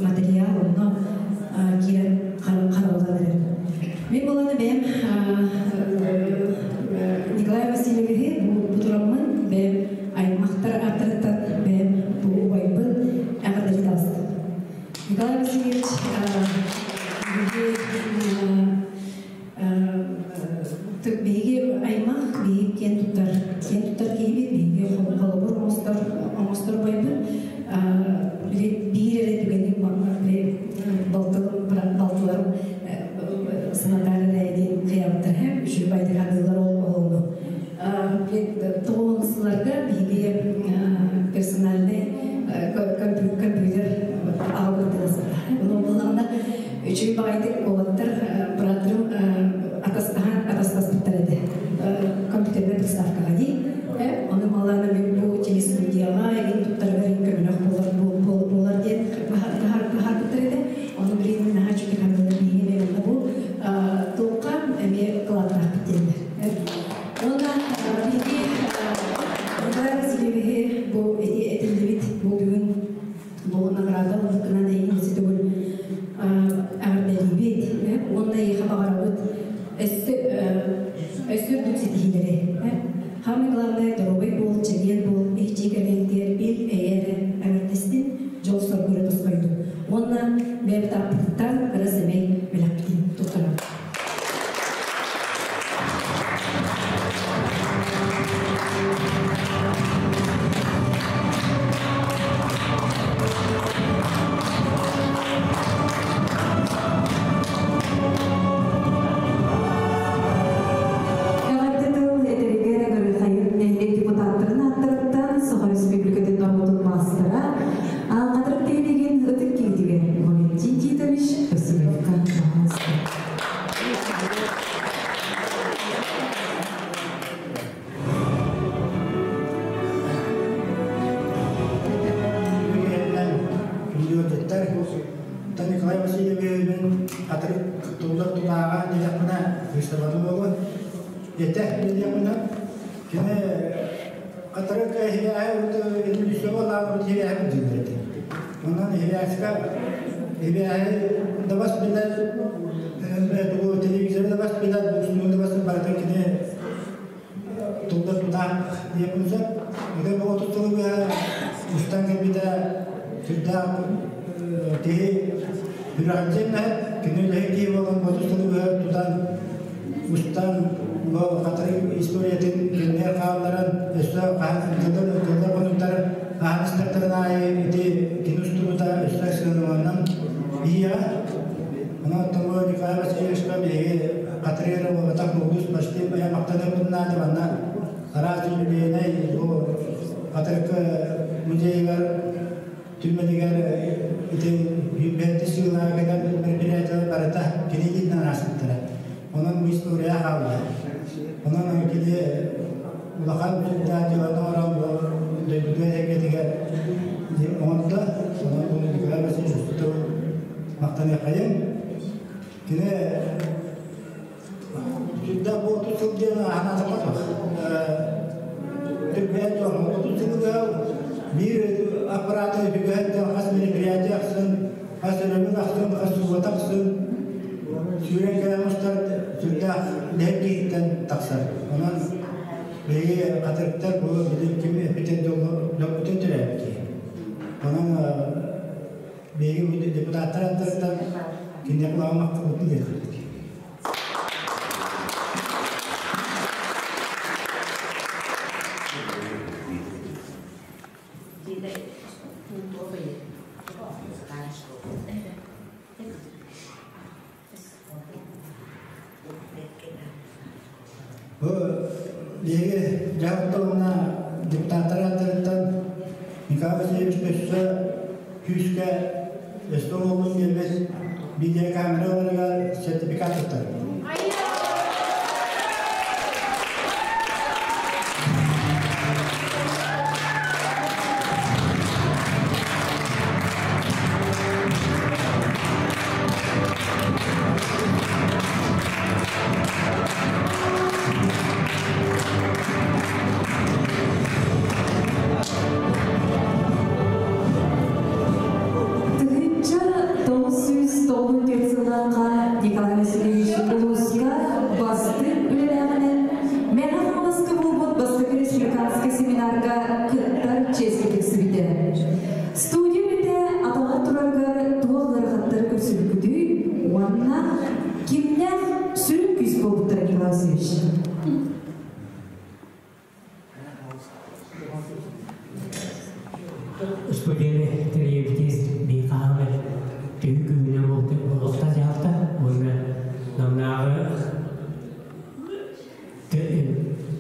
материал онно киирэн хараллан эрэр. Мин буоланы бэйэм Николай Васильевиһи бу тураммын бэйэм аймахтар аттарыттан бэйэм бу убайбын эҕэрдэлии таҕыстым. Николай Васильевич биһиги аймах биһиги киэн туттар киһибит, биһиги холобур оҥостор убайбыт. Биир эрэ түгэни балтыларым санатар эрэ диэн кыйабыттар һэм үчүгэй байдыханыылар ол олону. Тоҕуон сылларга биһиги персональный компьютер аҕабыттан Ону буллаҕына үчүгэй баҕайытык уолаттар бырааттарым атастаһан атастаспыттар этэ. Компьютерная приставкаҕа дии. Ону малаана мен бу телестудияҕа эгин туттарыгар көмөлөх буолар диэн баһарбыттар этэ. Ону билигин наһаа үчүгэй хандылар биһиги мен бу туохха эмиэ кылааттаахпыт диэннэр. Онна биһиги Николай Васильевиһи бу эти этиллибит бу бүгүн бу награда ылбыккынан ситиһиилэри. Самое главное, доруобай буол, чэгиэн буол, эһичии кэлиҥтиэр ил эйэ эрэ эҥэрдэстин, дьол соргу эрэ тосхойдун. Уонна бэйэбит ааппытыттан кыра сэмэй бэлэхпитин туттарабыт. Эҕэрдэ тыл этэригэр Ыҥырыхайын нэһилиэк депутаттарын ааттарыттан Саха Республикатын норуотун маастара Хатырык нэһилиэгин ытык киһитигэр Валентин Титович Васильевка баҕаласта. Николай Васильевичпин Хатырык туллар тутааҕа диэтэхпинэ выставканы буолуо. Этэ диэтэхпинэ кини Хатырык иһирээһи революцияҕа лаабыт иһирээһи дииллэр этэ. Онон иһирээска иһирээһи да бас билэр телевизоры да бас билэр, буксунун да бас барытын кини туллар тутаах диэхпин сөп. Ити отут сылы быһа устан кэлбитэ сүрдээх киһи сүрэҕэлдьиэн да кини үлэһит киһи буолан 30 сылы быһа тутан устан бу Хатырык историятын кэннигэр хаалларан өссө хаһан тыллар тыллар хонуктар аһан истэхтэрин аайы ити кини устубута өссө сыаналанан иһиэҕэ. Онон оттон Николай Васильевичка биһиги Хатырык эрэ буолбатах улуус почти махтаныахпытын наада манна араас юбилейнай бу Хатырык музейыгар түмэлигэр ити бэйэтэ сыылаах кэлэн мероприятиелар барыта кини илиитинэн ааспыттара. Онон бу история хаалла. Онон кини улахан сүрдээх дьыаланы оҥорон бу дойдутугар эйгэтигэр оҥордо. Онон бу Николай Васильевич махтаныаххайыҥ. Кини сүрдээх бу 30 сыл диэн аһан атаппатах. Түрбээн дьон 30 сылга биир аппараты үбүгэһиттэн хас мероприятие ахсын, хас өрөбүл ахсын, хас суббота ахсын сүүрэн кэлэн устар сүрдээх лэһэр киһиттэн тахсар. Онон биһиги хатырыктар бу билин ким эппитин дьолбутун төрөөбүт киһи. Онон биһиги депутаттар аттарыттан киниэхэ улахан махталбытын диэхпит. Бу биһиги дьаһалта уонна депутаттар ааттарыттан Николай Васильевич өссө күүскэ өссө уолун биэрбит видеокамера ыларыгар сертификат туттар. 1994 сыллаахха Николай Васильевич улууска бастыҥ үлэлээҕинэн Мэҥэ Хаҥаласка буолбут бастакы республиканскай семинарга кыттар чиэскэ тиксибитэ. Студия үлэтэ атаҕар турарыгар туох ыарахаттары көрсүбүккүтүй уонна кимнээх сүрүн күүс буолбуттара Николай Васильевич? Студияны тэрийэбитиз бии хаһаамай түһү күүһүнэн буолуохта дьаһалта уонна намнааҕы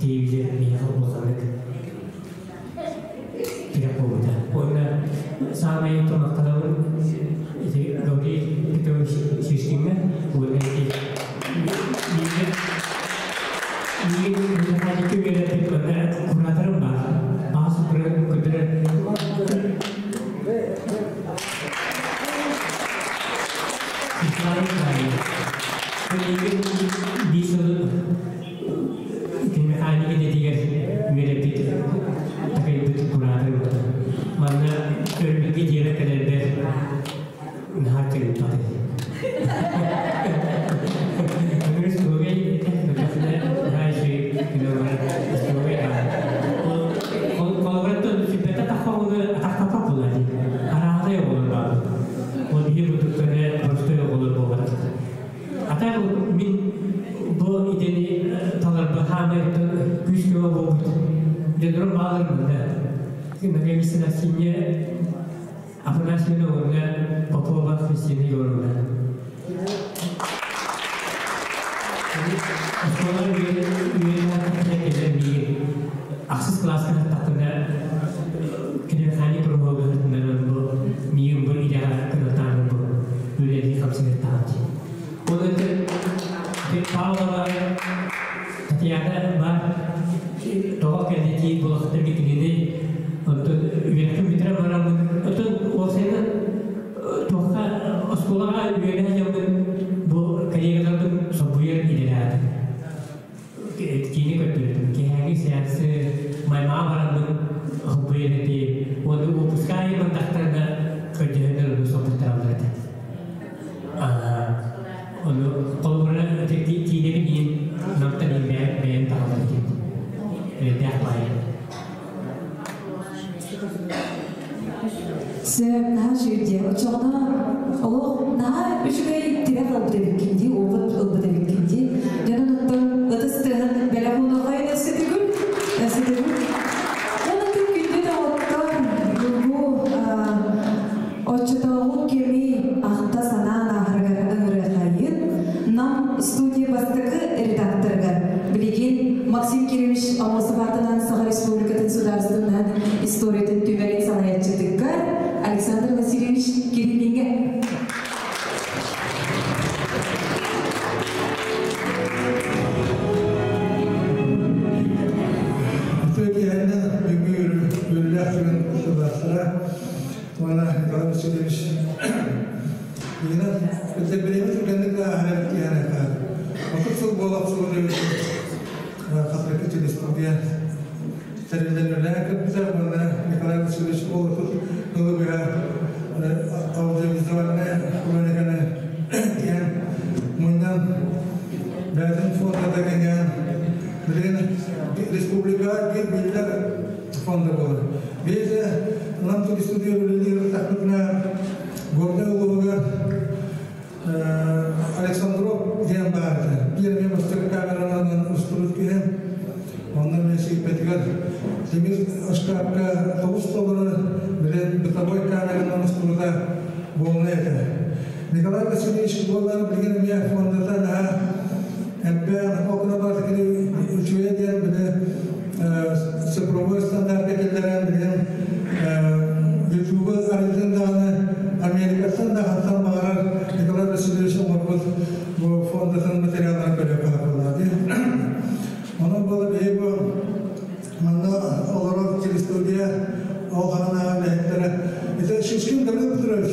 телевизор миэхэ улаханнык тирэх буолбута. Уонна саамай махтанабын ити Гаврил Петрович Шишкиҥҥа уонна ити миигин механика үөрэппит манна кураторым баар. Баас көрдөрөр. Күүс-көмө буолбут дьоннорум баалар мында. Наконец-то Синья Афанасьевна уонна Попова Христина Егоровна. Оскуола үөрэнэ кэлэн миигин ахсыс кылааска тахтана кинемеханик кругогынан бу миигин бу идэҕэ кынатаан бу үлэлии хамсыгыттаҕым. Ол это Павлова Татьяна бар тоҕо кэллэтии булахта микинини онтон үөрэхпин бүтэрэн бараммын оттон уопсайынан туохха оскуолаҕа үөрэнэ дьоммун бу коллегаларбын солбуйар идэлээтим. Киини көрдөрдүм. Киэһээҥи сеансы маймаҕа бараммын солбуйар эти уонна уоппуска аайы бардахтарына көрдөһөннөр ону солбуйтараллар этэ. Ону холобура киинэбин иин намтан иин бэйэм таҕалар этим. Эрэйдээх баайы. Сөп, наһаа үчүгэй дии. Оччоҕуна олох наһаа үчүгэй тирэх ылбыт эбиккин дии, опыт ылбыт эбиккин дии. Дьонун оттон ытыс тыаһын бэлэх уунуохайын өссө төгүл, өссө төгүл. Онон күндү доҕоттор, бу оччотооҕу кэми ахта санаан ааһарыгар ыҥырыахайын Нам студия бастакы редакторыгар билигин Максим Кирович Аммосов аатынан Саха Республикатын судаарыстыбаннай историятын түмэлин салайааччытыгар Александр Васильевич Кириллиҥҥэ. Үтүө киэһэннэн бүгүҥҥү үөрүүлээх түгэн кыттыылаахтара уонна Николай Васильевич Инна билэбит түргэнник да ааһар эбит диэн 30 сыл буола охсубут эбит Хатырыкы телестудия тэриллэн үлэлээн кэлбитэ уонна Николай Васильевич ол отут сылы быһа аудиовизуальнай хрониканы диэн мунньан бэйэтин фондата кэҥээн билигин республикаҕа биир биллэр фонда буолар. Бэйэтэ Нам телестудия үлэлиир тахпытына Горнай улууһугар Александров диэн баар этэ. Биир эмиэ бастакы камеранан устубут киһи. Онно эмиэ сииппэтигэр тимир ыскаапка тоҕус толору били бытовой камеранан устубута буолна этэ. Николай Васильевич буоллар билигин эмиэ фондата наһаа элбээн ол гына барыта кини үчүгэйэ диэн били цифровой стандартка киллэрэн билигин Ютубу арыйтын даҕаны Америкаттан да хантан баҕарар Николай Васильевич оҥорбут бу фондатын материалларын көрүөххэ буолла дии. Онон буола биһи бу манна олорор телестудия ол хананаҕа үлэһиттэрэ ити Шишкин Гаврил Петрович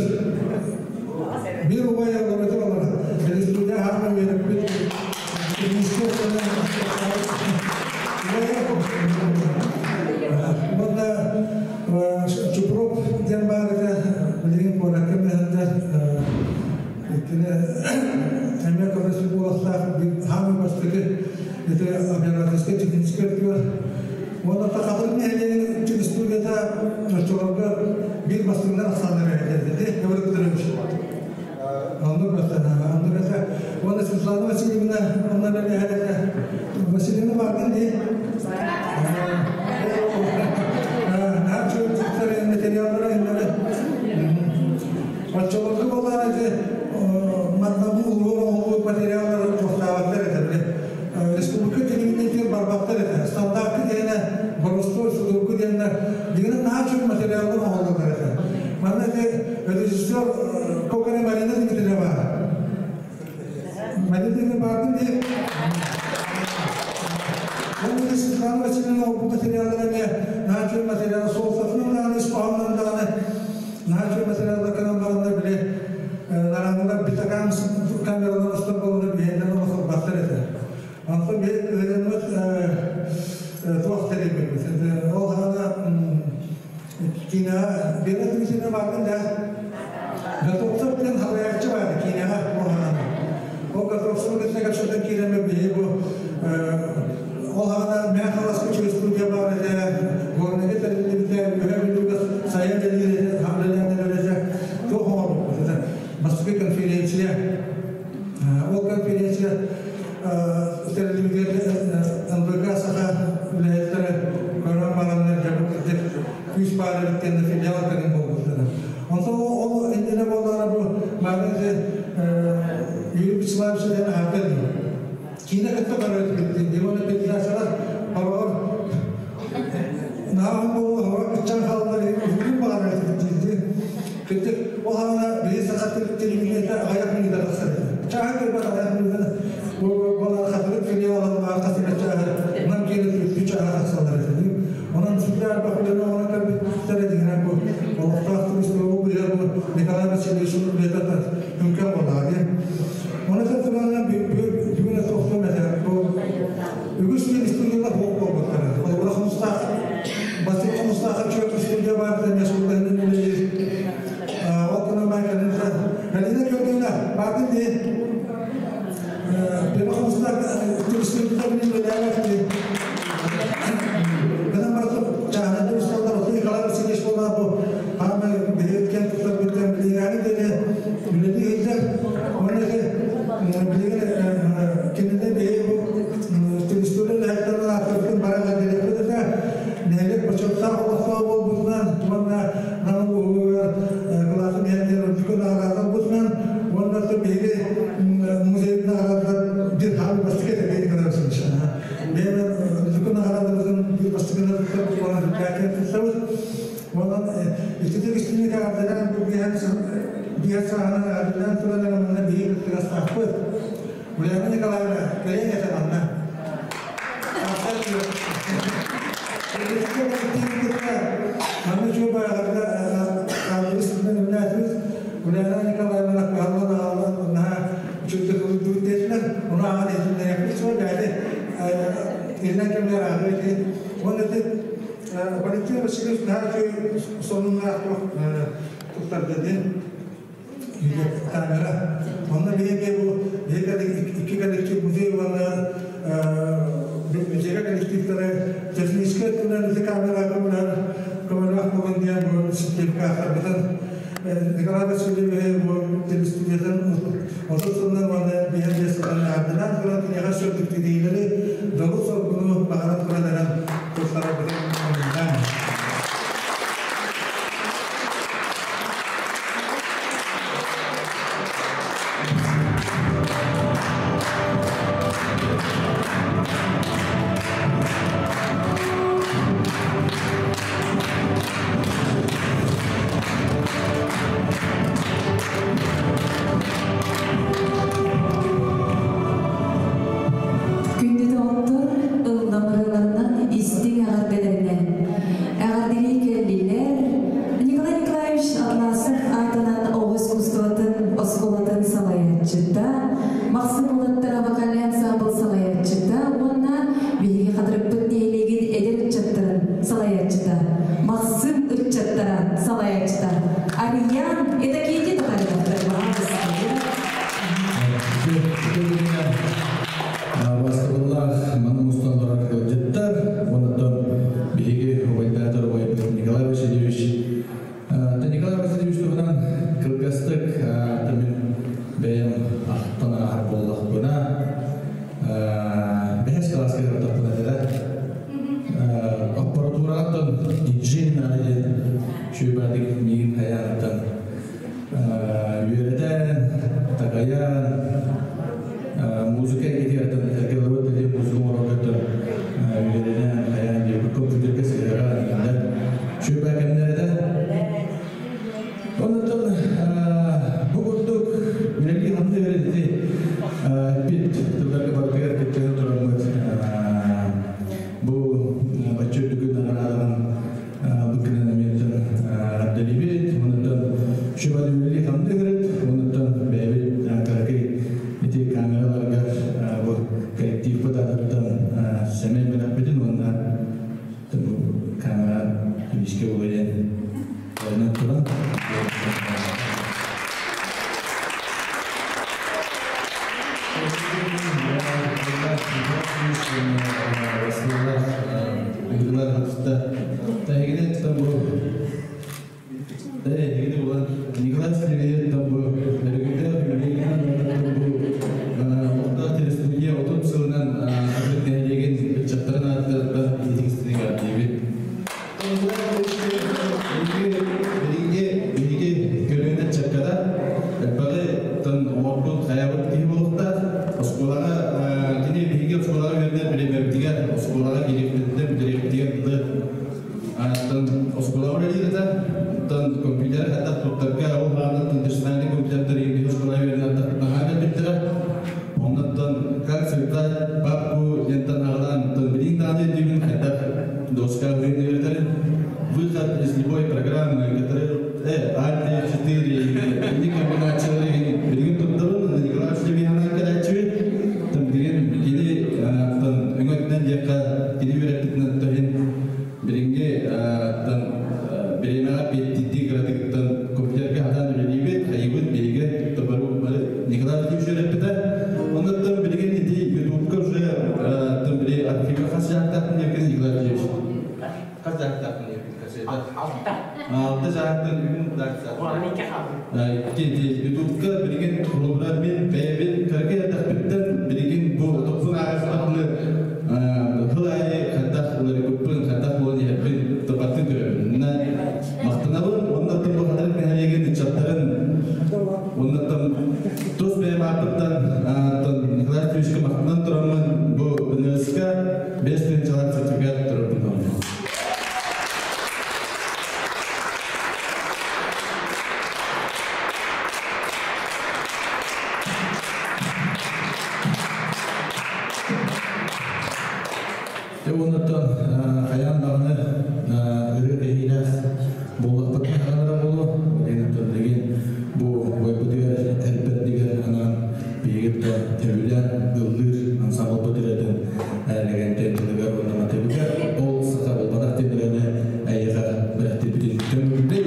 биир убай олорор олорор телестудия хаана үөрэппит Уонна Чупров диэн баар этэ, билигин куоракка мөһөндө иккини эмиэ көрөсү буолуохтаах хаамыы бастакы ити операторскай техническэй өттүгэр. Уонна Хатырык нэһилиэгин телестудията оччолорго биир бастыҥнар ахсааннара этэ. Гаврил Петрович. Оннук оннук этэ. Уонна Светлана Васильевна онно бэлэһэр этэ. Васильевна баардын дии. Материаллара иннere. Оччолорго буоллар эти манна бу улуу оҥоһуллубут материаллары туохтаабаттар этэ били. Республика телевидениетигэр барбаттар этэ. Стандартты диэнэ боростуой судургу диэннэр дигинэ наһаа үчүгэй материаллар оҥоһуллаллар этэ. Манна ити режиссер Кокаря Марина Дмитриева. Марина Дмитриевна баардын дии. Ол Светлана Васильевна бу материаллар эмиэ наһаа үчүгэй материал суолтатынан даҕаны ис хоһоонунан даҕаны наһаа үчүгэй материаллар кэлэн бараннар били нараҥылар битакаан камералар устар буоланнар биһиэннэр олохсорбаттар этэ. Онтон биһи ыырыммыт туох тэрийбиппит. Ол хаана Киинэҕэ Вера Дмитриевна бааргын да? Готовцев диэн халайааччы баар киинэҕэ ол хаана. Ол Готовцевы кытта кэпсэтэн киирэммит биһиги бу ол хаана Мэҥэ Хаҥаласка студия баар этэ, Горнайга тэриллибитэ, Үөһээ Бүлүүгэ сайын үлэлиир этэ, үлэлээн эрэр этэ. Туох оҥорбуппут этэ? Бастакы конференция. Ол конференция тэриллибитигэр НВК Саха үлэһиттэрэ баар эбит диэн филиал кэлин буолбуттара. Онтон ол иннинэ буоллаҕына бу маны Юрий Вячеславович диэн аһарга дии. Киинэ кытта көрөр эбит дии. Уонна передачалар хороҕор наһаа буолуо хороҕор кыччаан хааллар уһугун баҕарар этибит дии. Кырдьык, ол аана биһи саха телевидениетэ аҕыйах мүнүүтэ тахсар этэ. Чааһы көрбөт аҕыйах мүнүүтэ буолар хатырык филиалын баар хасыга чааһы нам киэнэ түөртүү чааһы тахсаллар этэ. Онон сүрдээх элбэх үлэни оҥорон кэлбиттэрэ дьиҥинэн бу олохтоох туристы быһа бу Николай Васильевич үлэтэ үҥкэн буоллаҕа диэн. Оны туранан бүгүн тохтуом этэ. Бу үгүс телестудиялар суох буолбуттара. Холобура Хомустаах Бастакы Хомустаахха чүөк студия баар эмиэ сылларынан үлэлиир. Ол гынан баран Галина Георгиевна баатын дии Первый Хомустаах телестудията билин үлэлээбэт дии. Гынан баран чааһынай усталлар оту Николай Васильевич буолла бу хаамай биһиги туттар бүттэн билиҥээри диэри үлэлии сылдьар. Уонна билигин кинини биһиги бу телестудия үлэһиттэрин ааттарыттан баран эрдэхпит этэ. Нэһилиэк бочуоттаах олохтооҕо буолбутунан уонна Нам улууһугар кылаатын иһэн үрдүкү наҕараада ылбытынан уонна биһиги музейын наҕараадалар биир хаалыы бастакы этэ Николай Васильевич. Бэйэм үрдүкү наҕараадабытын биир бастакынан туттарбыт уонна үрдээккэ туттабыт. Онон ититик истиҥник эҕэрдэлээн бу биһиэн сааһынан эҕэрдэлээн туран эрэ манна биһиги кыттыгастаахпыт. Ульяна Николаевна, кэлиэҥ этэ манна. Манна үчүгэй байҕарга аадырыс үлэлээтибит. Ульяна Николаевна кыһаллан аҕаллан наһаа үчүгэйдик ылыдыбыт диэтилэр. Ону ааҕан иһитиннэриэхпит суох бэйэтэ иллэҥ кэмигэр ааҕыы ити. Уонна ити Валентин Васильевич наһаа үчүгэй сонуннаах туттарда диэн камера. Онно биһиги бу икки коллектив музей уонна музейга коллективтары техническэй өттүнэн ити камера көмөлөөх буолун диэн бу сертификаттарбытын Николай Васильевич бу телестудиятын 30 сылынан уонна 55 сылынан ааттанан туран киниэхэ сөрдүктүдиилэри дьолу соргуну баҕаран туран эрэн туттарарбытын көҥүллээн. Күндү доҕоттор, ыллам ырыаларынан истиҥ эҕэрдэлэринэн эҕэрдэлии кэллилэр Николай Николаевич Атласов аатынан оҕо искусствотын оскуолатын салайааччыта, Махсым уолаттара вокальнай ансаамбыл салайааччыта уонна биһиги Хатырыкпыт нэһилиэгин эдэр ыччаттарын салайааччыта, Махсым ыччаттара салайааччыта Ариян Этакети Татариновтар. Бастабыллаах манна мустан олорор ыалдьыттар, онтон биһиги убайдаатар убайбыт Николай Васильевич. Николай Васильевич туһунан кылгастык мин бэйэм ахтан ааһар буоллахпына, бэһис кылааска кыраттахпына этэ. Аппаратураттан диджей наада диэн үчүгэй миигин хайааттан үөрэтэн, такайан, музыка эйгэтигэр эргэллыбыт диэн музыка оҥорорготтон үөрэнэн, хайаан диэбит компьютерга сыһыаран иҥиннэр. Үчүгэй кэмнэр этэ. Оннуттан бу курдук үлэлии хамныы үөрэти эппит тылларга барытыгар кыттыһан тураммыт бу бачча үрдүкү наҕараадалан быккынан эмиэттэн эҕэрдэлиибит. Оннуттан үчүгэй үлэлии хамныы үөрэт, оннуттан бэйэбит кыракый ити камераларгар бу коллективпыт аатыттан сэмэй бэлэхпитин уонна бу камера кибискэ буолуйан эрэнэн туран. Николай Сергеевич бу телестудия 30 сылынан Хатырык нэһилиэгин ыччаттарын ааттарыттан ититик истиҥ эҕэрдэлиибит. Оскуолаҕа үлэлиир этэ. Оттон компьютер хайдах туттарга ол хаанаттан персональный компьютердар иһин оскуола үөрэнэн наһаа кэлбиттэрэ. Оннуттан как создать папку диэнтэн аҕалаан, оттон билигин даҕаны өйдүүбүн хайдах доска үөрэтэрин. Выход из любой программы, который Alt 4 ини комбинациялары билигин туттабын, Николай Шлевианан кэлээччибит. Там билигин кини өҥөтүнэн диэххэ кини үөрэппитинэн тоһин билиҥҥи бириэмэҕэ биэттиирдии кыратыгыттан компьютерга хатаан үлэлиибит, хайыбыт, биһиги тобару Николай Владимирович үөрэппитэ. Оннуттан билигин ити Ютубка уже там били архивга хас жаактаахпын диэккин Николай Владимирович? Хас жаактаахпын диэккин кассета? Алта. Алта жаактан үһүн редакция. Ютубка билигин холобура мин бэйэбин кыракый эрдэхпиттэн билигин бу тохсун ааҕыстахпына хыл аайы хайдах уларыйбыппын, хайдах буолан иһэрбин тапатын көрөбүн. Мына махтанабын, оннуттан бу Хатырык нэһилиэгин ыччаттарын, оннуттан тус бэйэм ааппыттан Николай Ильичка махтанан тураммын бу НСК 5 тыһыынчалаах сертификат турарбын. Оннуттан хайаан даҕаны ырыа кэһиилээх буоллахпытына хаанара буолуо. Онтон билигин бу бойбутугар эрбэрдигэр анаан биһигит да төбүлээн ыллыыр ансамблбыт ырыатын ээлэгэнтэн тылыгар уонна матыыбыгар ол саха буолбатах диэн ырыаны эйиэхэ бэлэхтиирбитин көҥүллэй.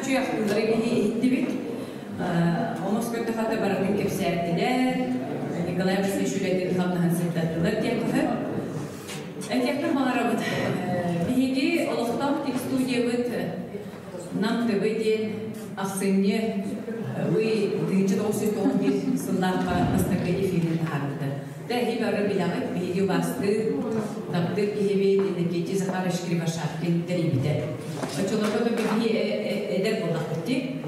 Наһаа үчүгэй ахтыылары биһи иһиттибит. Омос көрдөхөтө барытын кэпсээттилэр. Николай Васильевич үлэтин хамнаһын сырдаттылар диэххэ. Этиэхпин баҕарабыт. Биһиги олохтоох студиябыт Нам ТВ диэн ахсынньы ый 1991 сыллаахха бастакы эфирин таһаарбыта. Тэһи бары билэҕит, биһиги убаастыыр, таптыыр киһибит Иннокентий Захарович Кривошапкин тэрийбитэ. Оччолорго да биһиги эдэр буоллахпыт дии.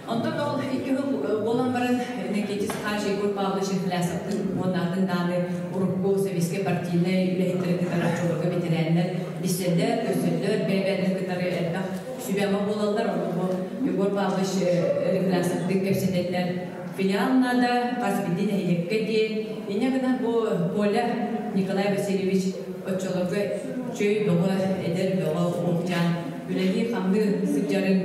Онтон ол икки сыл буолан баран Иннокентий Захарович Егор Павлович Хлясовтын уонна атын дааны урукку советскай партийнай үлэһиттэрин кытары оччолорго бэтэрээннэр билсэллэр, көрсөллөр, бэйэ-бэйэлэрин кытары элбэх сүбэ-ама буолаллар. Онно Егор Павлович Рихлясовтыын кэпсэтэллэр. Филиал наада, хас биирдии нэһилиэккэ диэн. Инньэ гынан бу Коля Николай Васильевич оччолорго чөй бөҕө, эдэр бөҕө уолчаан үлэлии-хамныы сылдьарын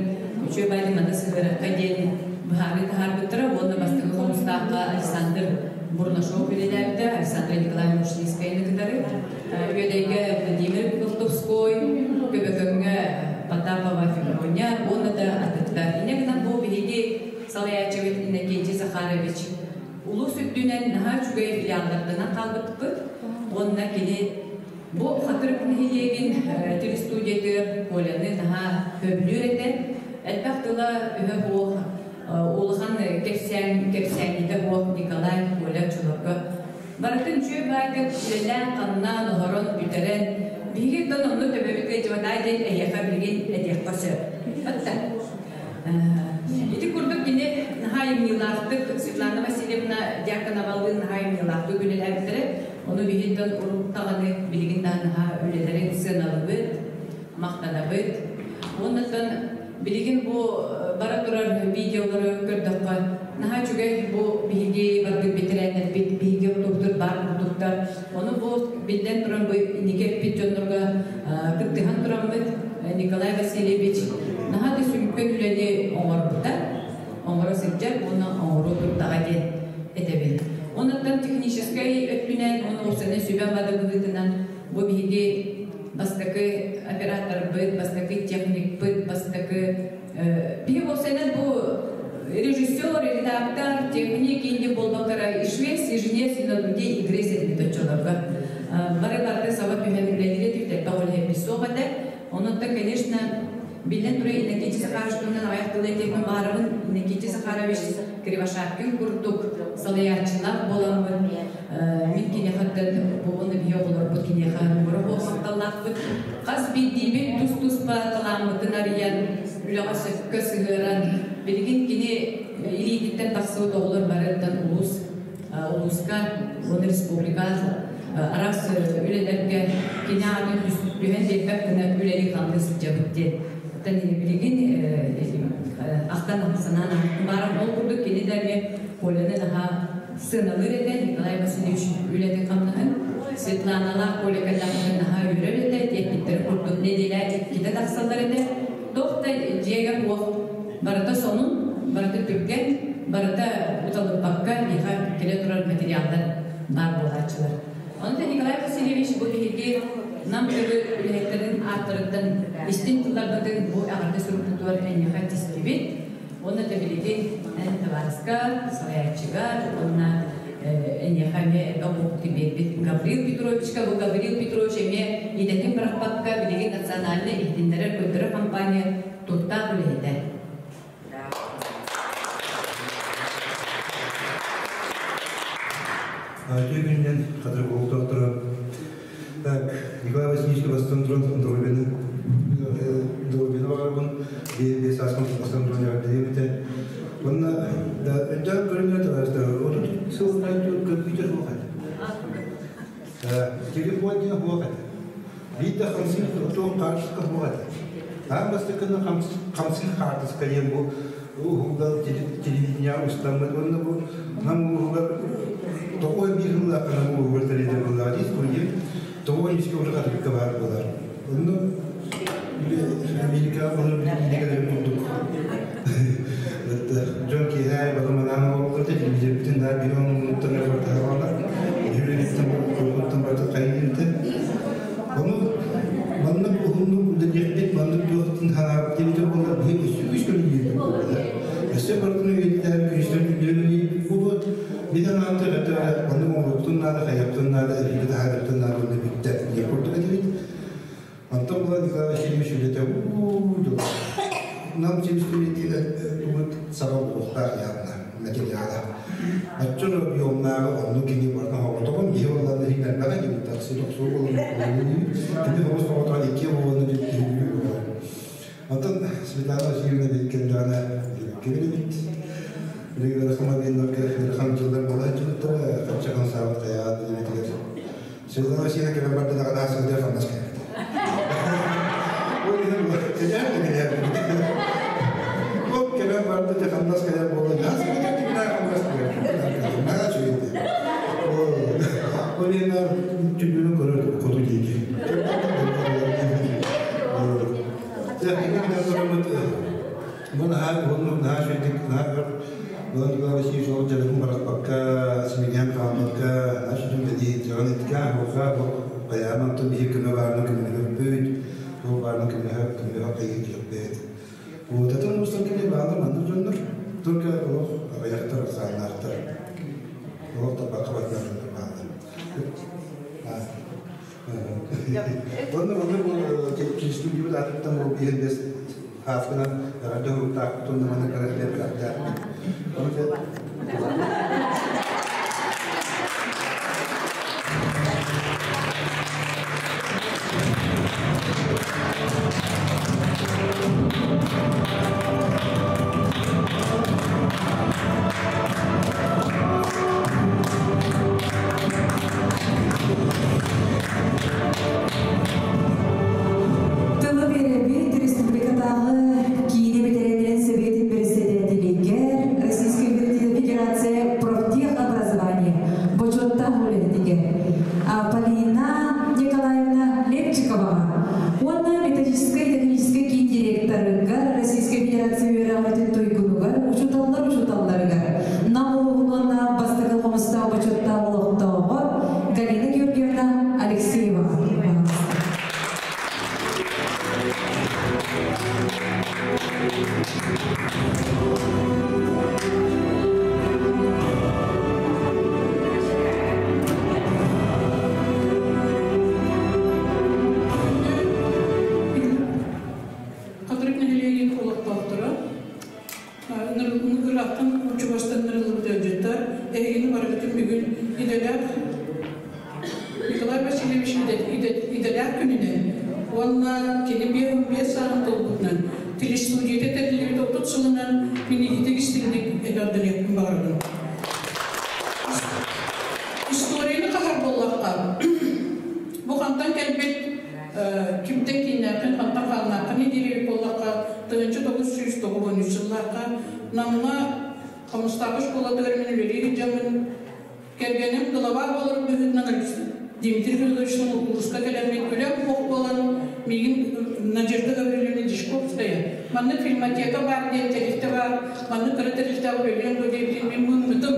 үчүгэй баайдын манна сыһыарарга диэн быһаарыы таһаарбыттара уонна бастакы хомустаахха Александр Бурнашов үлэлээбитэ, Александра Николаевна Ушницкаяны кытары. Үөдэйгэ Владимир Колтовской, Көбөкөҥҥө Потапова Феврония уонна да атыттар. Инньэ гынан бу биһиги салайааччыбыт Иннокентий Захарович улуус үрдүнэн наһаа үчүгэй филиалларданан хаалбыппыт уонна кини бу Хатырык нэһилиэгин телестудиятыгар Коляны наһаа көбүлүүр этэ. Элбэх тыла өһө буох улахан кэпсээн кэпсээнньитэ буох Николай Коля оччолорго барытын үчүгэй баайдык үлэлээн-хамнаан, оһорон, бүтэрэн, биһиги оттон онно төбөбүт ыалдьыбатаа диэн эйиэхэ билигин этиэххэ сөп. Отта. Ити курдук кини наһаа айымньылаахтык Светлана Васильевна Дьяконовалыын наһаа айымньылаахтык үлэлээбиттэрэ. Ону биһиттэн урут даҕаны билигин да наһаа үлэлэрин сыаналыыбыт, махтанабыт. Уоннаттан билигин бу бара турар видеолары көрдөххө наһаа үчүгэй бу биһиги барбыт бэтэрээннэрбит биһиги ортобутугар баар курдуктар. Ону бу биллэн туран бу инники эппит дьоннорго кыттыһан тураммыт Николай Васильевич наһаа да сүҥкэн үлэни оҥорбута, оҥоро сылдьар уонна оҥоруо турдаҕа диэн этэбин. Онуттан техническэй өттүнэн уонна уопсайынан сүбэ-ама да быһыытынан бу биһиги бастакы операторбыт, бастакы техникпыт, бастакы биһи уопсайынан бу режиссер, редактор, техник инди буолбаккара и швец, и жнец, и на людей игры этибит оччолорго. Бары барыта саба түһэн үлэлиир этибит, элбэх үлэһиппит суох этэ. Онон конечно, биллэн турар Иннокентий Захарович туһунан аҕыйах тылы этиэхпин баҕарабын. Иннокентий Захарович Кривошапкин курдук салайааччылаах буоламмын, мин киниэхэттэн бу уонна биһи оҕолорбут киниэхэ муҥура махталлаахпыт. Хас биирдиибит тус-туспа талааммытын арыйан, үлэҕэ сөпкө сыһыаран, билигин кини илиититтэн тахсыбыт оҕолор барыттан улуус улууска уонна республика араас үлэлэргэ кини аатын түһэн биэрбэт гына үлэлии-хамныы сылдьабыт диэн. Оттон билигин ахтан санаан баарым ол курдук кини да эмиэ Коляны наһаа сыаналыыр этэ Николай Васильевич үлэтин хамнаһын. Светланалаах Коля кэллэхтэрин наһаа үөрэр этэ, тиэппиттэрин курдук нэдиэлэ иккитэ тахсаллар этэ. Туох да дьиэгэ суох барыта сонун, барыта түргэн, барыта уталыппакка миэхэ кэлэ турар материаллар баар буолааччылар. Онон Николай Васильевич бу биһиги Нам төрүт үлэһиттэрин ааттарыттан истиҥ тылларбытын бу эҕэрдэ сурукпутугар эйиэхэ тистибит. Уонна да билигин эн табаарыскар, салайааччыгар уонна эйиэхэ эмиэ элбэх уопуту биэрбит Гаврил Петровичка. Бу Гаврил Петрович эмиэ идэтин бырахпакка билигин национальнай иһитиннэрэр-көрдөрөр компания туттаах үлэһитэ. Үтүө күнүнэн хатырык олохтоохторо. Так, Николай Васильевич бастан туран доруобуйаны доруобуйаны баҕарабын. Биэс ааспын бастан туран эҕэрдэлиэм этэ. Уонна да өйдөөн көрүҥҥэ табаарыстар, 30 сыл компьютер суох этэ. Телефон диэн суох этэ. Биир да хамсыыр туох хаартыска суох этэ. Аан бастакынан хамсыыр хаартыска диэн бу уһугар телевидение устаммыт уонна бу Нам улууһугар 91 сыллаахха Нам улууһугар тэриллэр буоллаҕа дии студия 93 уже Хатырыкка баар буолар. Онно Америка олор билиилэрин курдук дьон киэһэ баламанаан олороллор телевизорбытын да биир оннуттан өртаһаллар үлэлиттэн улуттан барыта хайыырты. Ону маннык уһуннук үлэлиэхпит, маннык туохтун хараабыт диэбитэ буоллар биһи үс көрүллүбүт. хайыахпытын наада, эбиибит аһаарыахпытын наада уонна бүттэ диэн курдук этибит. Онтон була Николай Васильевич үлэтэ уу дьол. Нам телестудиятыгар тугут саба буолуохтаах явно материала. Оччон объемнааҕы онну кини барытын хоботоҕун киһи буоллан иһин элбэҕэ диэбит такси тохсуу буолан кини хобус хоботоҕун икки буолан диэн киһи буолар. Онтон Светлана Васильевна кэллэҕинэ кэлибит. Билигин ыарахан объемнарга ыарахан дьыллар буола сылдьыбыттара, хачча хамсаабыт хайаан диэбитигэр Светлана Васильевна кэлэн барда даҕаны сылдьар хамнас кэлбит. Ол иһин кэлээр да кэлээр. Ол кэлэн барда да хамнас кэлэр буолла. Нас хамнас кэлэр. Наһаа үчүгэй. Ол иһин түбүнү көрөр хоту диэки. Бу наһаа уһуннук, наһаа үчүгэйдик, наһаа өр Иван Николай Васильевич ол дьарыгын барахпакка, симэлийэн хаалбакка, наһаа үчүгэй үлэлии дьаҕан иткэ аһылҕа хайаан онтон биһиги көмө баарынан көмөлөһөрбүт, туох баарынан көмөлөһөр, көмөлөһөр хайыы диэхпит. Вот это улуустар кини баалар маннык дьоннор, только олох аҕыйахтар, ахсааннаахтар. Олох тарбахха баттар дьоннор бааллар. Онно онно бу студиябыт аатыттан бу биир бес хааскынан эҕэрдэ уһуктаахпыт уонна манна кыра бэлэхтээхпит. Ону Тылы биэрэбит республикатааҕы киинэ бэтэрэнэрин сэбиэтин бэрэссэдээтэлигэр Российскай Федерация профтехобразование бочуоттаах үлэһитигэр Полина Николаевна Лепчиковаҕа уонна методическай техническэй киин директорыгар Российскай Федерация үөрэҕин туйгунугар учууталлар учууталларыгар Нам улууһун уонна бастакы хомустаах бочуоттаах олохтооҕо Галина Георгиевна Алексеева. Хатырык нэһилиэгин олохтоохторо ыраахтан чугастан ыҥырыллыбыт ыалдьыттар эһигини барыгытын бүгүн идэлээх Николай Васильевич идэлээх күнүнэн уонна кини 55 сааһын туолбутунан телестудията тэриллибит 30 сылынан минигитик истиҥник эҕэрдэлиэхпин баҕарабын. Историяны хаһар буоллахха, бу хантан кэлбит кимтэн кииннээххин, хантан хааннааххын диир буоллахха, 1993 сыллаахха Намҥа Хомустаахы школатыгар мин үлэлии сылдьаммын, кэргэним глава буолар быһыытынан Дмитрий Федоровичтан улууска кэлэммин үлэм суох буолан, миигин Надежда Гаврильевна Дьячковская маннык фильмотека баар диэн тэрилтэ баар, маннык кыра тэрилтэҕэ үлэлиэм дуо диэбитин мин мыыммытым.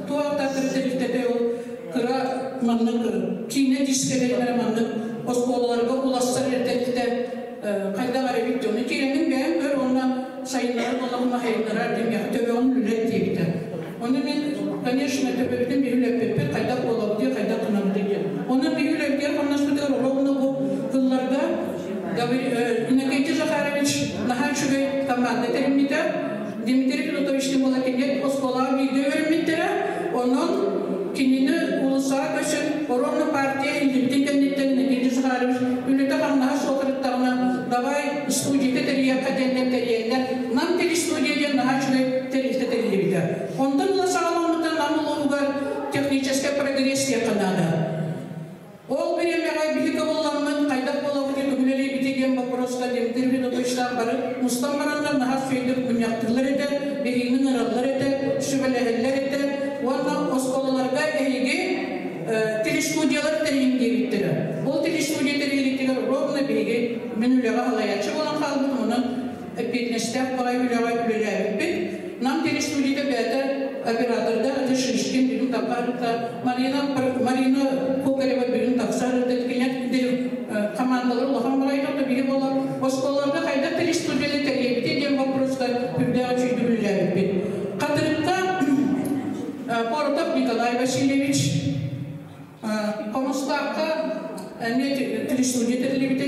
Туох да кыра тэрилтэтэ ол кыра маннык киинэ дискэлэрин эрэ маннык оскуолаларга улассар эрэ тэрилтэ хайдах эрэ эбит дьону киирэммин бэйэм көр уонна сайыннарар буоллаҕына сайыннарар диэн миэхэ төбөҕүн үлэт диэбитэ. Ону мин, конечно, төбөбүтүн биһи үлэппиппит хайдах буолабытый, хайдах гынабытый диэн. Онон биһи үлэбитигэр хамнаспытыгар ровно бу тылларга Иннокентий Захарович наһаа үчүгэй команда тэриммитэ. Дмитрий Федотович буола кинилэр оскуолаҕа бииргэ үөрэммиттэрэ. Онон кинини уулуссаҕа көсөн ровно партия иһиллибитин кэнниттэн Иннокентий Захарович үлэтэ-хамнаһа суох ырыттаҕына давай студията тэрийиэххэ диэннэр тэрийэннэр Нам телестудия диэн наһаа үчүгэй тэрилтэ тэриллибитэ. Онтон ыла саҕаламмыта Нам улууһугар техническэй прогресс диэххэ наада. Ол бириэмэҕэ биһи кыбылламмыт хайдах буолабытый, тугу үлэлиибитий диэн боппуруоска Дмитрий Федотовичтаах бары мустан бараннар наһаа үчүгэйдик мунньахтыыллар этэ, биһигини ыҥыраллар этэ, сүбэлэһэллэр этэ уонна оскуолаларга эһиги телестудиялар тэрийиҥ диэбиттэрэ. Ол телестудия тэриллиитигэр ровно биһиги мин үлэҕэ салайааччы буолан хаалбытым, онон эппиэтинэстээх баҕайы үлэҕэ үлэлээбиппит. Нам телестудията бэйэтэ операторда аты Шишкин бүгүн тахсарыта, Марина Марина Кокарева бүгүн тахсарыта кинилэр командалар улахан баҕайы биһи буолар оскуолаларга хайдах телестудияны тэрийэбитий диэн вопроска үрдээх үчүйдүк үлэлээбиппит. Хатырыкта Поротов Николай Васильевич. Хомустаахха эмиэ телестудия тэриллибитэ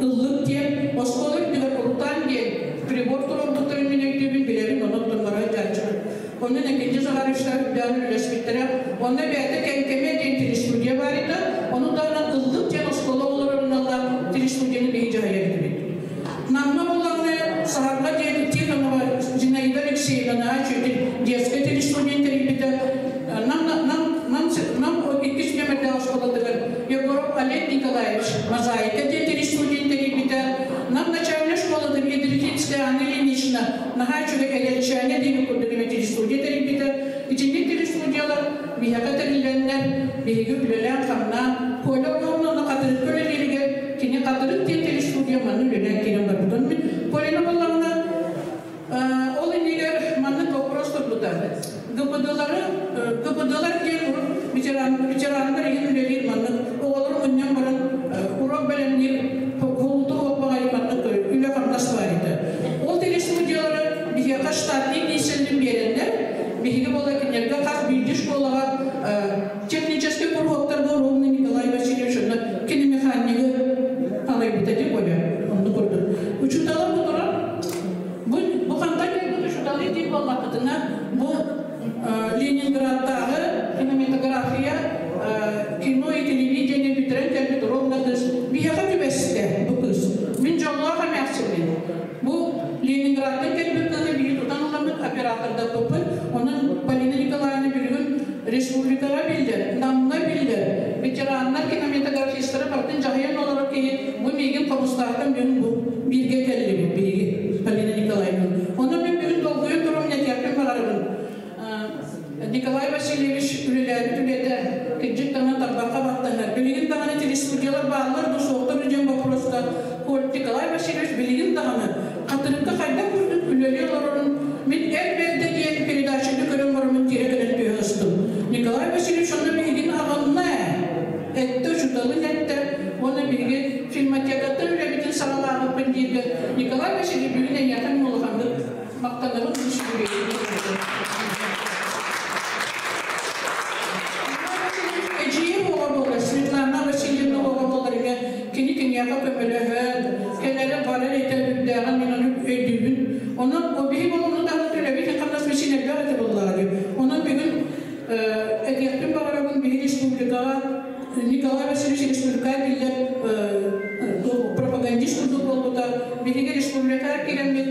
ыллык диэн, оскуола үрдүгэр урутаан диэн прибор туруорбуттарын мин өйдүүбүн, билэбин, онон бара дьааччыбын. Онно Никитич Захаровичтар үрдээн үлэлэспиттэрэ. Онно бэйэтэ Кэҥкэмэ диэн телестудия баар этэ. Ону таһынан ыллык диэн оскуола оҕолорун телестудияны биһи дьаһайар этибит. Намма буллаҕына Саһарга диэн Тихонова Зинаида Алексеевна наһаа үчүгэй детскай телестудияны тэрийбитэ. Нам, нам, нам, нам иккис нүөмэрдээх оскуолатыгар Егоров Олег Николаевич мозаика диэн телестудияны тэрийбитэ. Нам начальнай школатын Ядрихинская Анна Ильинична наһаа үчүгэй Эгэлчээнэ диэн курдук эмэ телестудия тэрийбитэ. Итинник телестудиялар биһиэхэ тэриллэннэр, биһиги үлэлээн-хамнаан, Коля Оҕоннонно Хатырыкка үлэлииригэр кини Хатырык диэн телестудия манна үлэлээн киирэн барбытын мин Коляны буллаҕына ол иннигэр маннык вопрос турбута. ГПД-лары ГПД-лар диэн урут ветераннар иһин үлэлиир маннык оҕолору мунньан баран урок бэлэмниир холууту уоппаҕайы маннык үлэ-хамнас баар этэ. Ол телестудиялары биһиэхэ штатный миссияларын биэрэннэр, биһиги буола кинилэргэ хас биирдии школаҕа техническэй куруһуоктарга Ровный Николай Васильевич онно киномеханигы талайбыта дии Коля, оннук курдук. Учууталар бу турар бу хантан кэлбит учууталы диир буоллахпытына, бу Ленинградтааҕы кинематография, кино и телевидение бүтэрэн кэлбит ровно кыыс биһиэхэ түбэстэ бу кыыс. Мин дьоллоох эмээхсиммин. Бу Ленинградтан кэлбит кыыһы биһи тутан ыламмыт оператордаппыппыт. Онон Полина Николаевна билигин республикаҕа биллэр, Намҥа биллэр, ветераннар кинематографистара барытын дьаһайан олорор киһи бу миигин Хомустаахтан бүгүн бу бииргэ кэллибит биһиги Полина Николаевна. Онон мин бүгүн долгуйан турум нэтиэхпин баҕарабын. Николай Васильевич үлэлээбит үлэтэ кырдьык даҕаны тарбахха баттанар. Билигин даҕаны телестудиялар бааллар да суохтар диэн боппуруоска Николай Васильевич билигин даҕаны Хатырыкка хайдах курдук үлэлии олорорун мин Эр бэрдэ диэн передачаны көрөн бараммын тиэрэ кэлэн түһэ ыстым. Николай Васильевич онно биһигини аҕынна ээ. Эттэ, учууталын эттэ уонна биһиги фильмотекаттан үлэбитин саҕалаабыппын дииргэ Николай Васильевич бүгүн эйиэхэ мин улаханнык махтанабын Эдьиийим оҕо буолар, Светлана Васильевна оҕо буоларыгар кини киниэхэ көмөлөһөн, кэлэрэ барар этэ үрдээҕин мин ону өйдүүбүн. Онон биһи болуну даҕаны төлөбүт хамнас миссин элбэх этэ буоллаҕа дии. Онон бүгүн этиэхпин баҕарабын биһи республикаҕа Николай Васильевич республика биллэр пропагандист курдук буолбута. Биһиги республикаҕа киирэммит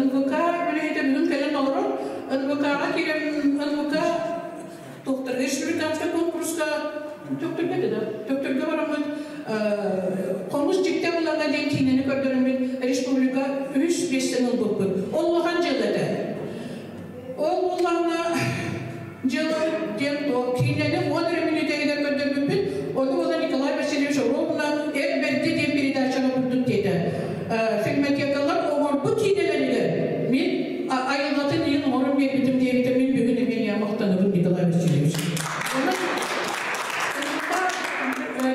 НВК үлэһитэ бүгүн кэлэн олорор. НВК-ҕа киирэн НВК туохтар республиканскай конкурска Төктөргө да Төктөргө бараммыт Хомус дьикти булана диэн киинэни көрдөрөммүт республика үһүс миэстэни ылбыппыт. Ол улахан дьыала этэ. Ол буоллаҕына дьыала диэн туох киинэни 10 эрэ мүнүүтэ көрдөрбүппүт. Ону буола Николай Васильевич ровно Эр бэрдэ диэн передачаны курдук диэтэ. Фильмотекалар оҥорбут киинэлэригэр мин айылҕатын иһин оҥорон биэрбитим диэбитэ мин бүгүн эмиэ махтанабын Николай Васильевич.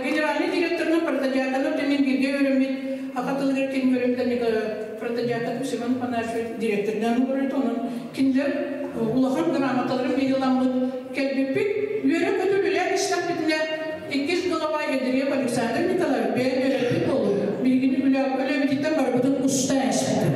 Генеральный директорынан Протодьяконов мин бииргэ үөрэммит аха тылыгар кин үөрэммит Протодьяконов Семен Афанасьевич директорынан олорор онон кинилэр улахан грамоталарын биһиламмыт кэлбиппит үөрэ-көтө үлэлээн истэхпитинэ иккис глава Ядреев Александр Николаевич бэйэ үөрэппит буолур биһигини үлэбититтэн барыбытын уста эспитэ.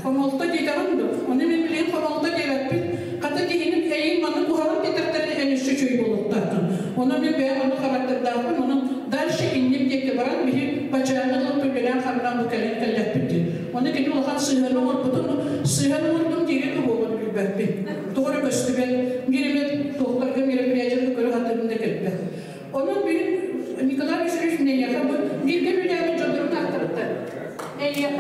Хомолто диэтэҕин дуо? Ону мин билигин хомолто диэбэппин. Хата киһини эйин маннык куһаҕан диэтэхтэринэ эн өссө үчүгэй буолуохтааххын. Онон мин бэйэм ону характердаахпын, онон дальше инним диэки баран биһи бачааҥҥа дылы үлэлээн хамнаан бу кэлин кэллэхпит дии. Ону кини улахан сыыһаны оҥорбутун, сыыһаны оҥордум диирин уһуоҕун билбэппин. Тоҕо эрэ көстүбэт, биир эмэ туохтарга мероприятиеларга көрө сатыырым да кэлбэт. Онон бүгүн Николай Васильевич эйиэхэ бу бииргэ үлэлээбит дьоннорун ааттарыттан эйиэхэ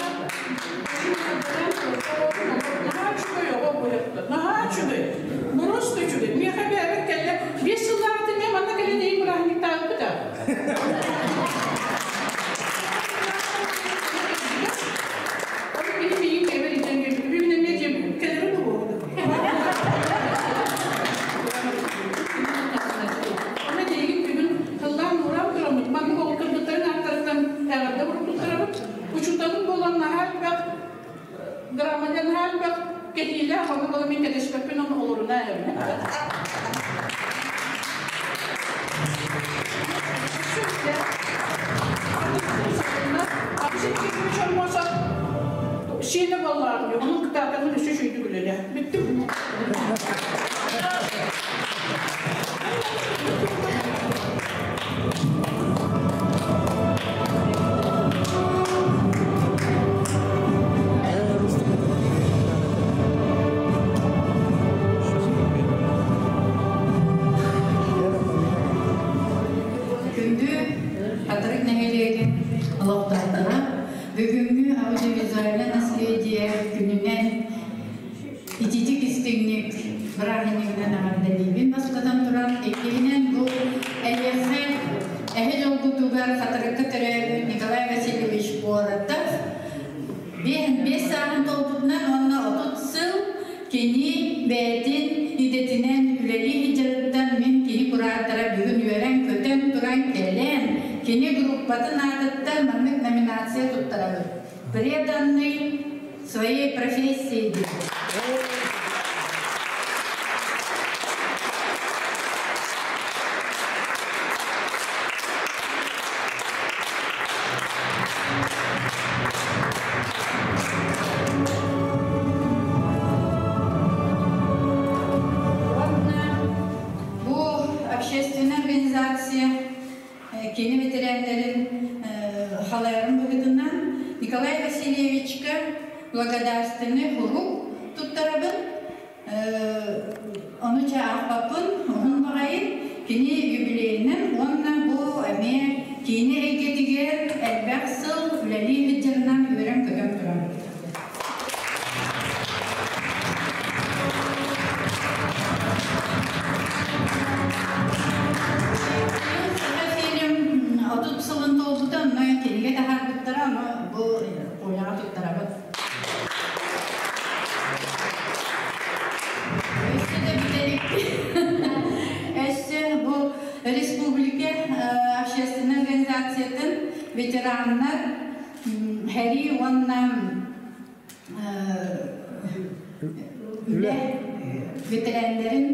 наһаа үчүгэй оҕо буолуохта. Наһаа үчүгэй. Просто үчүгэй. Миэхэ бэйэбэр кэллэ. 5 сыллааҕыта эмиэ манна кэлэн эйин бырааһынньыктаабыппыт аа. Оны кини миигин кэбэр илдьэн биэрбит. Бүгүн эмиэ дьиэм кэлэрин буолуоҕу. Оны миигин бүгүн тыллаан ууран тураммыт маннык оҕо кыргыттарын ааттарыттан эҕэрдэ туттарабыт. Учууталым буолан наһаа Сиэнэ баллаан, onun кытаатанын өссө шүйдүк үлэлэ. Бүттүм. Күндү Хатырык нэһилиэгин олохтоохторо, бүгүҥҥү аудиовизуальное наследие күнүнэн ититик истиҥник бырааһынньыгынан эҕэрдэлиибин бастатан туран, иккиһинэн бу эһиэхэ эһэ дьолгутугар Хатырыкка төрөөбүт Николай Васильевич Боротов 5 сааһын толбутунан уонна 30 сыл кини бэйэтин идэтинэн үлэлии сылдьарыттан мин кини кураатара бүгүн үөрэн-көтөн туран кэлэн, кини группатын аатыттан маннык номинация туттарабыт. Преданный своей профессии диэн. Уонна бу общественная организация кини ветераннарын халайарын быһыытынан Николай Васильевичка благодарственный хурук туттарабын. Ону чэ аахпаппын, уһун баҕайы кини юбилейынан уонна бу эмиэ киинэ эйгэтигэр элбэх сыл үлэлии сылдьарынан үөрэн-көтөн турабыт. Саха фильм 30 сылын туолбута, онно кинигэ таһаарбыттара, ону бу Коляҕа туттарабыт. Өссө да бүтэrik. Өссө бу республика общественной организациятын ветераннар Хэри уонна үлэ ветераннарын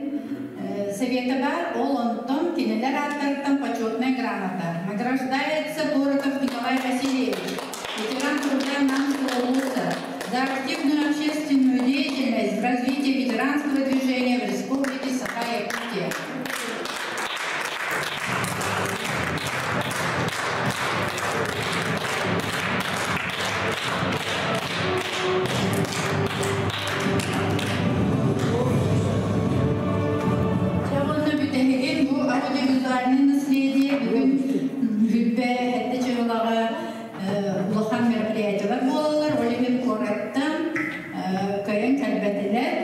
совета бар, ол онтон кинилэр ааттарыттан почетная грамота. Награждается Боротов Николай Васильевич, ветеран труда Намского улуса, за активную общественную деятельность в развитии ветеранского движения в Республике Саха-Якутия. Дьэ уонна бүтэһигин бу аудиовизуальное наследие бүгүн хүппэ хэтте чыгылаҕа улахан мероприятиялар буолаллар, ол иһин куораттан кыайан кэлбэтилэр.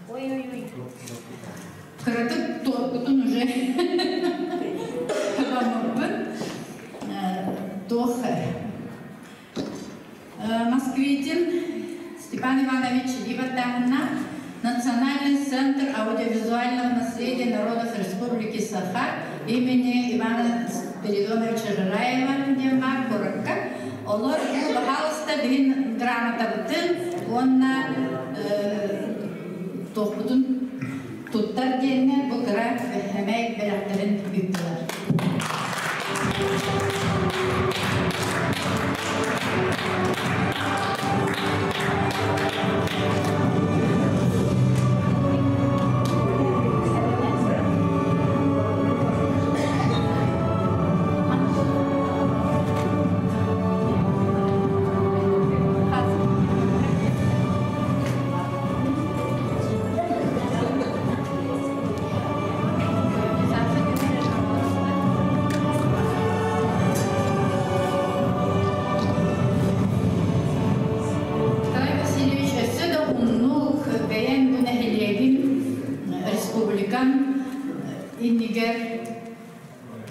Ой-ой-ой. Кыратык туоркутун уже табаммыппын. Туох Москвитин Степан Иванович Иваттахна, Национальный центр аудиовизуального наследия народов Республики Саха имени Ивана Спиридоновича Жараева диэн баар куоракка. Олор бу баһаалыста биһин грамотабытын уонна туохпутун туттар диэннэр бу кыра эмэй бэлэхтэрин ыыттылар. Николай Васильевич өссө да уһуннук бэйэҥ бу нэһилиэгин республикаҥ иннигэр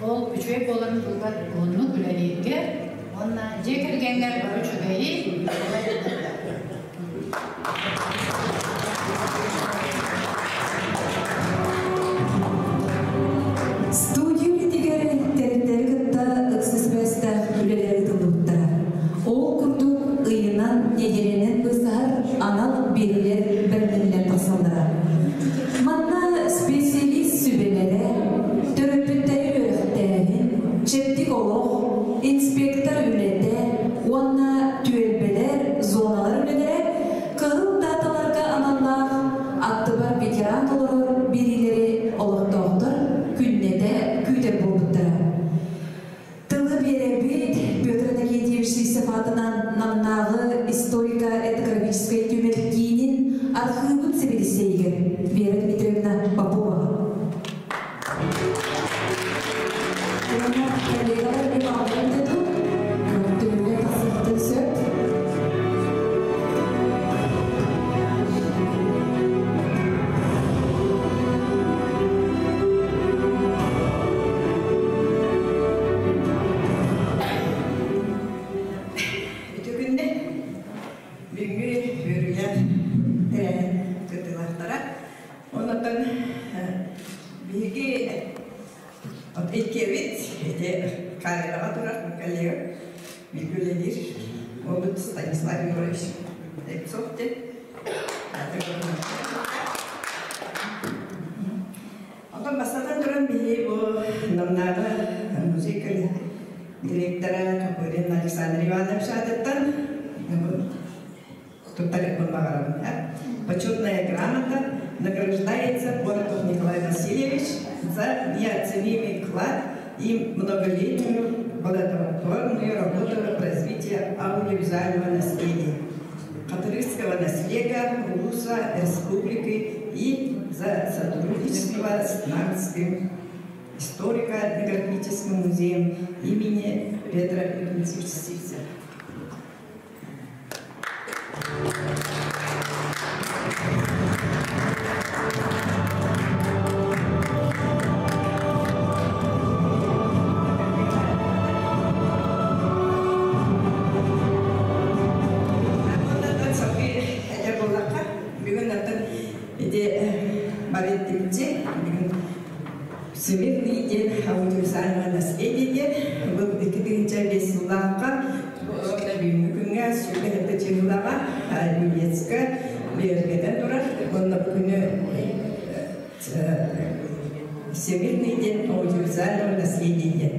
ол үчүгэй буоларын туһугар уһуннук үлэлииргэ уонна дьиэ кэргэҥҥэр бары үчүгэйи Студия үлэтигэр тэрилтэри кытта ыкса сибээстээх үлэлэр ыытыллыбыттара. Ол курдук ыйынан, нэдиэлэнэн быысаһар анал биэриилэр бэриллэн тахсаллара. Манна Биһи иккиэбит ити камераҕа турар коллега бииргэ үлэлиир уолбут Станислав Егорович Слепцов диэн. Онтон бастатан туран биһи бу Намнааҕы музей директора Копырин Александр Иванович аатыттан туттарыахпын баҕарабын. Почетная грамота награждается Поротов Николай Васильевич за неоценимый вклад и многолетнюю плодотворную работу в развитии аудиовизуального наследия, Хатырыкского наследия Улуса Республики и за сотрудничество с Намским историко-этнографическим музеем имени Петра Игнатьевича Сивцева. Этэр буоллахха, бүгүн атын ити барыттыбытчы, бүгүн Всемирный день аудиовизуального наследия диэн бу 2005 сыллаахха бүгүҥҥү күҥҥэ сүүрбэ чыһылаҕа ЮНЕСКО бигэргэтэн турар. Уонна бу күнү Всемирный день аудиовизуального наследия диэн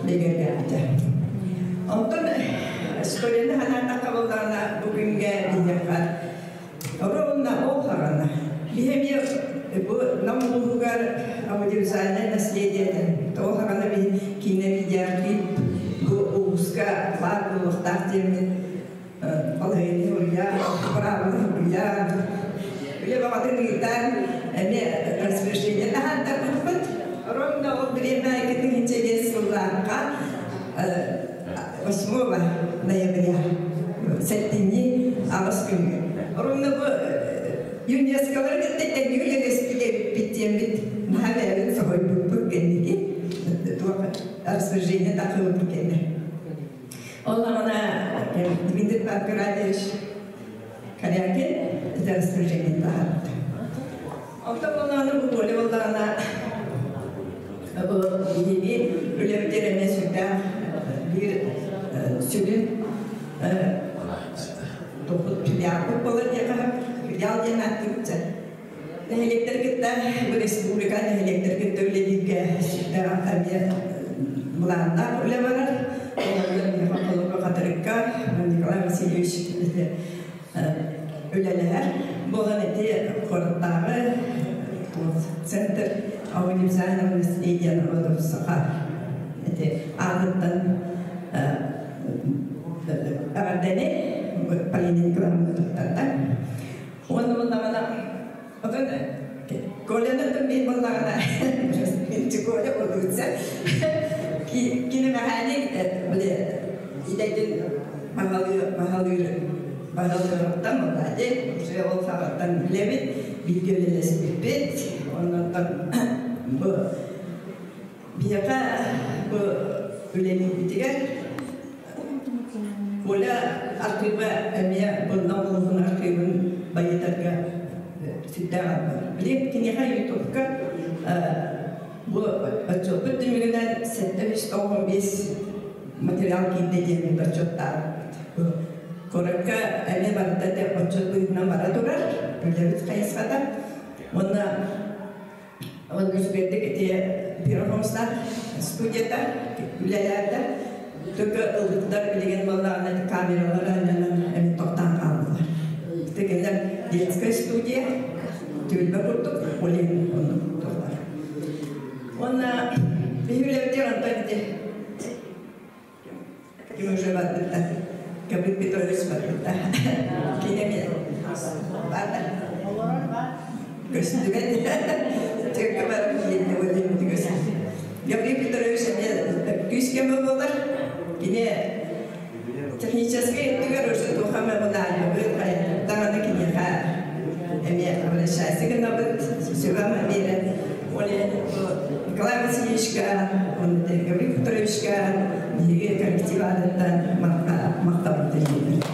бигэргээбитэ. Онтон историяны санаатахха буоллаҕына, бу күҥҥэ биһиэхэ ровно ол хаҕана биһи эмиэ бу Нам улууһугар аудиовизуальнай наследие ол хаҕана биһи киинэ видеоархив бу улууска баар буолуохтаах диэммит балаһыанньа суруйа, быраабыла суруйа, үлэ баҕатын ыытан эмиэ распоряжение таһаартарбыппыт. Ровно ол бириэмэ 2005 сыллаахха 8 ноября сэтинньи аҕыс күнүгэр. Ровно бу ЮНЕСКОлар кытта тэҥҥэ үлэлэспит эбиппит диэммит наһаа бэйэбит соһуйбуппут кэнники туох распоряжение тахсыбыппыт кэннэ. Ол аҕана Дмитрий Аркадьевич Корякин ити распоряжение таһаарбыта. Онтон буоллаҕына бу Коля буоллаҕына бу биһиги үлэбитигэр эмиэ сүрдээх биир сүрүн филиалбыт буолар диэххэ филиал диэн ааттыыбыт. Нэһилиэктэр кытта бу республика нэһилиэктэр кытта үлэлииргэ сүрдээх эмиэ былааннаах үлэ барар. Олорго Хатырыкка Николай Васильевич үлэлэһэр буолан ити куораттааҕы центр аудиовизуального наследия народов Саха ити аатыттан эҕэрдэни Полина Николаевна туттарда. Уонна буоллаҕына отон Коляны мин буоллаҕына Коля буолуутса кини мэхээник били идэтин баһалыыр баһалыыр баһалыырыттан буоллаати уже ол саҕаттан билэбит бииргэ үлэлэспиппит. Оннуттан бу биһиэхэ бу үлэлиирбитигэр Коля архыыба эмиэ бу Нам улууһун архыыбын байытарга сүрдээх албар. Билигин киниэхэ Ютубка бу отчуоппут түмүгүнэн 795 материал киирдэ диэн отчуоттаабыт. Куоракка эмиэ барыта отчуот быһыытынан бара турар, үлэбит хайысхата. Уонна он үчүгэйдик ити Пирохомстаах студията үлэлээтэ. Только ылбыттар билигин буоллаҕына камералара эми тохтоон хааллылар. Ити детская студия түөлбэ курдук олин оннук туохтар. Уонна биһи үлэбитигэр онтон ити ким уже барбыта Гаврил Петрович барбыта. Кини барда. Көстүбэт. Төккө барып киинне болин көстү. Гаврил Петрович эмиэ күүс көмө буолар. Кини техническэй өттүгэр уже туохха эмэ бынаайыбыт, даҕаны киниэхэ эмиэ обращайся гынабыт, сүбэ-ама биэрэн. Ол Николай Васильевичка, Гаврил Петровичка биһиги коллектив аатыттан махталбытын тириэдэбит.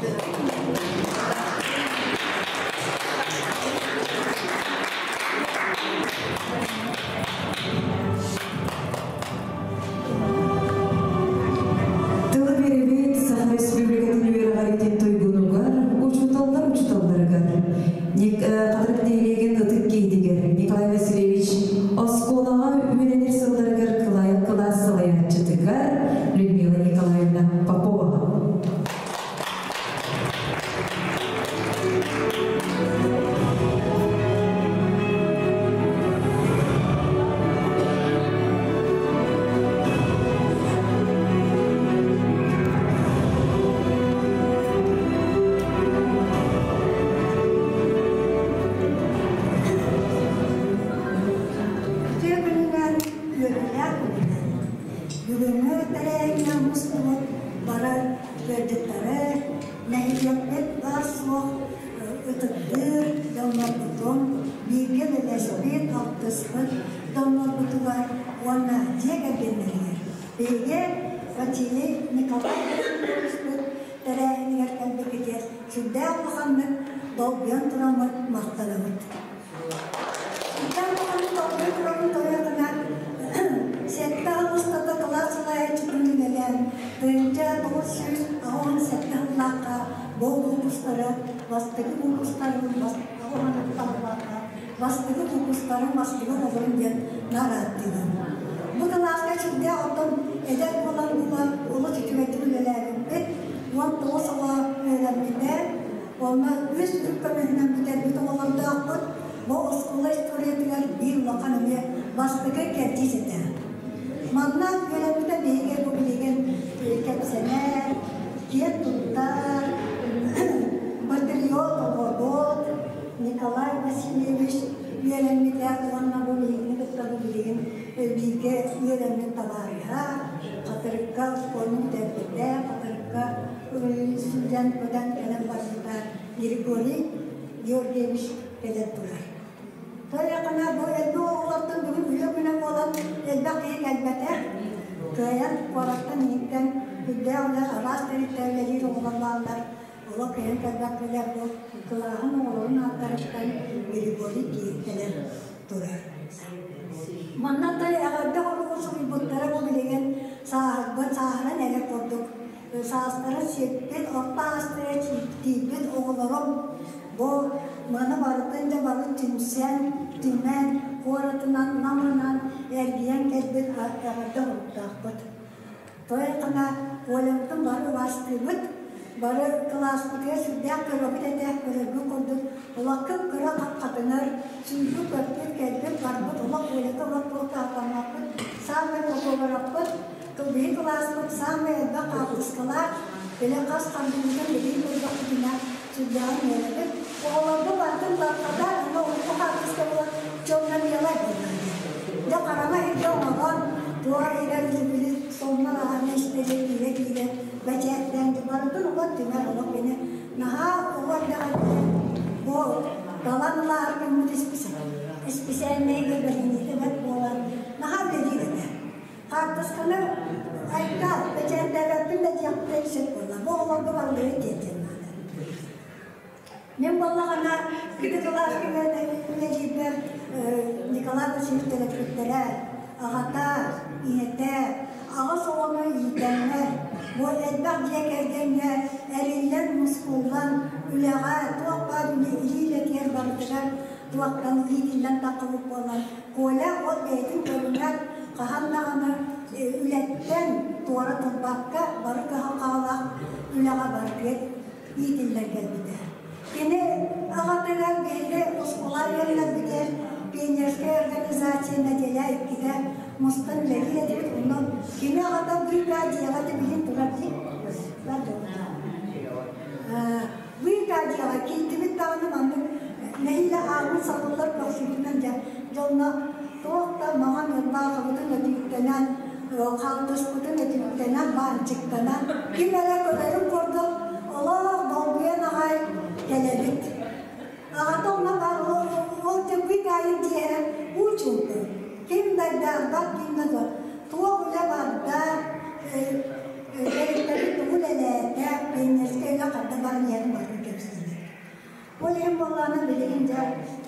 тэрээһиҥҥэ мустубут бары ыалдьыттары, нэһилиэкпит баар-суох ытыктыыр дьоннорбутун, бииргэ үлэлэспит, алтыспыт дьоннорбутугар уонна дьиэ кэргэннэригэр биһиги Василий Николаевич тэрээһинигэр кэлбиккитигэр сүрдээх улаханнык долгуйан тураммыт махтанабыт. Сүрдээх улаханнык долгуйан тураммыт тойотуна сэттэ сыл устата кылаас салайааччытын үлэлээн 1987 сыллаахха бу выпустары бастакы выпустарын сыллаахха бастакы выпустарын бастакы оҕолорун диэн наҕараадтыыбын. Бу кылааска сүрдээх оттон эдэр буолан була олус үчүгэйдик үлэлээбиппит. 19 оҕо үөрэммитэ. Онно үс үрүт көмүһүнэн бүтэрбит оҕолордоохпут. Бу оскуола историятыгар биир улахан эмиэ бастакы кэрдиис этэ. Манна үөрэммитэ биһиги бу билигин кэпсэнэр, киэн туттар, патриот оҕобут Николай Васильевич үөрэммитэ уонна бу биһигини кытта бу билигин бииргэ үөрэммит табаарыһа, Хатырыкка оскуоланы бүтэрбитэ, Хатырыкка сылдьан көтөн кэлэн барбыта Григорий Георгиевич кэлэн турар. Тойохуна бу элбэх оҕолортон бүгүн үлэ күнэ буолан элбэх киһи кэлбэтэ. Кыайан куораттан иһиттэн үрдээх үлэ араас тэрилтэ үлэлиир оҕолор бааллар. Олох кыайан кэлбэккэлэр бу кылааһын оҕолорун ааттарыттан Григорий кэлэн турар. Манна да эҕэрдэ оҕолору суруйбуттара бу билигин сааһырбыт, сааһыран эрэр курдук саастара сиппит, орто аастара тиийбит оҕолорум бу маны барытын да бары түмсэн, түмэн, куоратынан, намынан эргийэн кэлбит эҕэрдэ оҥоруктаахпыт. Тойхана Олябытын бары убаастыыбыт, бары кылааспытыгар сүрдээх көрөбүт этэ, көрөргүт курдук улаккын кыра хатынар, сүүрбүт көппүт, кэлбит барбыт, олох Олята олох туох да ааттаммаппыт, саамай фотографпыт, биһи кылааспыт саамай элбэх хаартыскалаах, били хас хандыыбытын билии көрдөхпүтүнэ сүрдээҕин үөрэбит. Оҕолорго бардым бархата, аны урукку хаартыска буолан черно-белай буолла диэн. Дьэ хараҥа иһирдьэ оҥорон, туох иһигэр били соннор аҕаны истэри киирэ-киирэ бэчээттээн барытын уган түмэр олох кини наһаа оҕо эрдэҕиттэн бу талан ылаары күммүт исписээлинэйгэ бэриниитэ бэрт буолан наһаа үлэлиир этэ. Хаартысканы айка бэчээттээбэппин да диэхпин сөп буолла. Бу оҕолорго барыларын тиэрдиэн наада. Мин буоллаҕына ити кылааска үлэлиирбэр Николай Васильевич төрөппүттэрэ, аҕата, ийэтэ, аҕыс оҕону иитэннэр, бу элбэх дьиэ кэргэҥҥэ эриллэн, мускуллан, үлэҕэ туох баар илии үлэтигэр барытыгар туохтан иитиллэн таххыбыт буолан, Коля ол бэйэтин көрүҥэр хаһан даҕаны үлэттэн туора турбакка бары кыһалҕалаах үлэҕэ барытыгар иитиллэн кэлбитэ. Кини аҕатыгар биһиги оскуола үөрэнэрбитигэр пионерскай организация нэдиэлэ иккитэ мустан үлэлиир этибит. Онно кини аҕата быыкаа дьиэҕэ тибилин турар дии. Быыкаа дьиэҕэ киирдибит даҕаны маннык нэһиилэ ааммыт сабыллар көхсүбүтүнэн дьэ дьонно туох да маҥан ырбаахыбытын өтүүктэнэн хаалтыспытын өтүүктэнэн баанчыктанан ким эрэ көрөрүн курдук олох долгуйан аҕай кэлэбит. Аҕата онно баар ол дьэ аайы дьиэһэ уу чуумпу. Ким да даарбат, ким да туох үлэ барда, тэрилтэбит тугу үлэлээтэ, пионерскай үлэ ханна баран иһэрин барытын кэпсииллэр. Ол иһин буоллаҕына билигин дьэ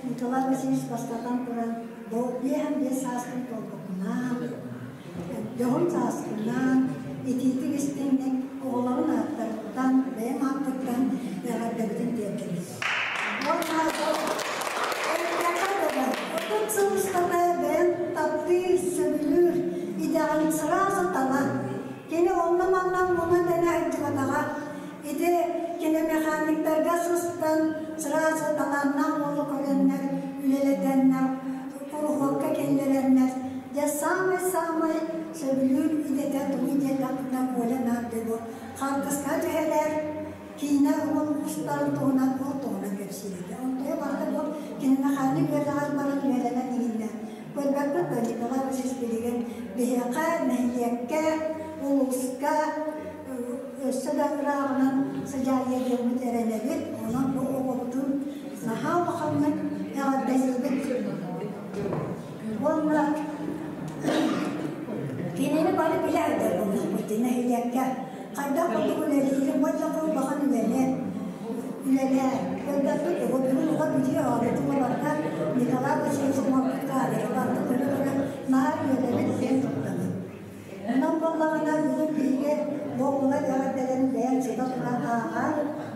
Николай Васильевич бастатан туран бу 55 сааспын туолбуппунаан, дьоһун сааспынаан, итиитик истиҥник оҕолорун ааттарыттан, бэйэм ааппыттан эҕэрдэбитин тиэрдэбит. Уонна эттэххэ дылы, 30 сыл устата бэйэм таптыыр, сөбүлүүр идэҕин сразу талан, кини онно-манна муна-тэнэ сылдьыбатаҕа. Ити киномеханиктарга сыстан, сразу талааннаах уолу көрөннөр, үлэлэтэннэр, куруһуокка киллэрэннэр, дьэ самый-самый сөбүлүүр идэтэ тугуй диэтэхпинэ Коля Нардыбу хаартыска түһэрэр, киинэ уустарын туһунан ол туһунан кэпсиир этэ. Онтуйа барыта бу киномеханик үөрэҕэр баран үөрэнэн иһиннэ. Көрбөккүт да Николай Васильевич билигин биһиэхэ, нэһилиэккэ улууска өссө да ырааҕынан сыдьаайа диэммит эрэнэбит. Онон бу оҕобутун наһаа улаханнык эҕэрдэлиибит. Уонна кинини бары билэрдэр буоллахпыт нэһилиэккэ. Хайдах курдук үлэлиирин уонна улахан үлэни үлэлээ. Көрбөппүт оҕо бүгүн оҕо бүтүө оҕобутун барда Николай Васильевич оҥорбут каадыры барда көрө-көрө наар үөрэбит диэн туттабыт. Онон буоллаҕына бүгүн биһиги бу оҕолор эҕэрдэлэрин бэйэм сыта туран ааҕар,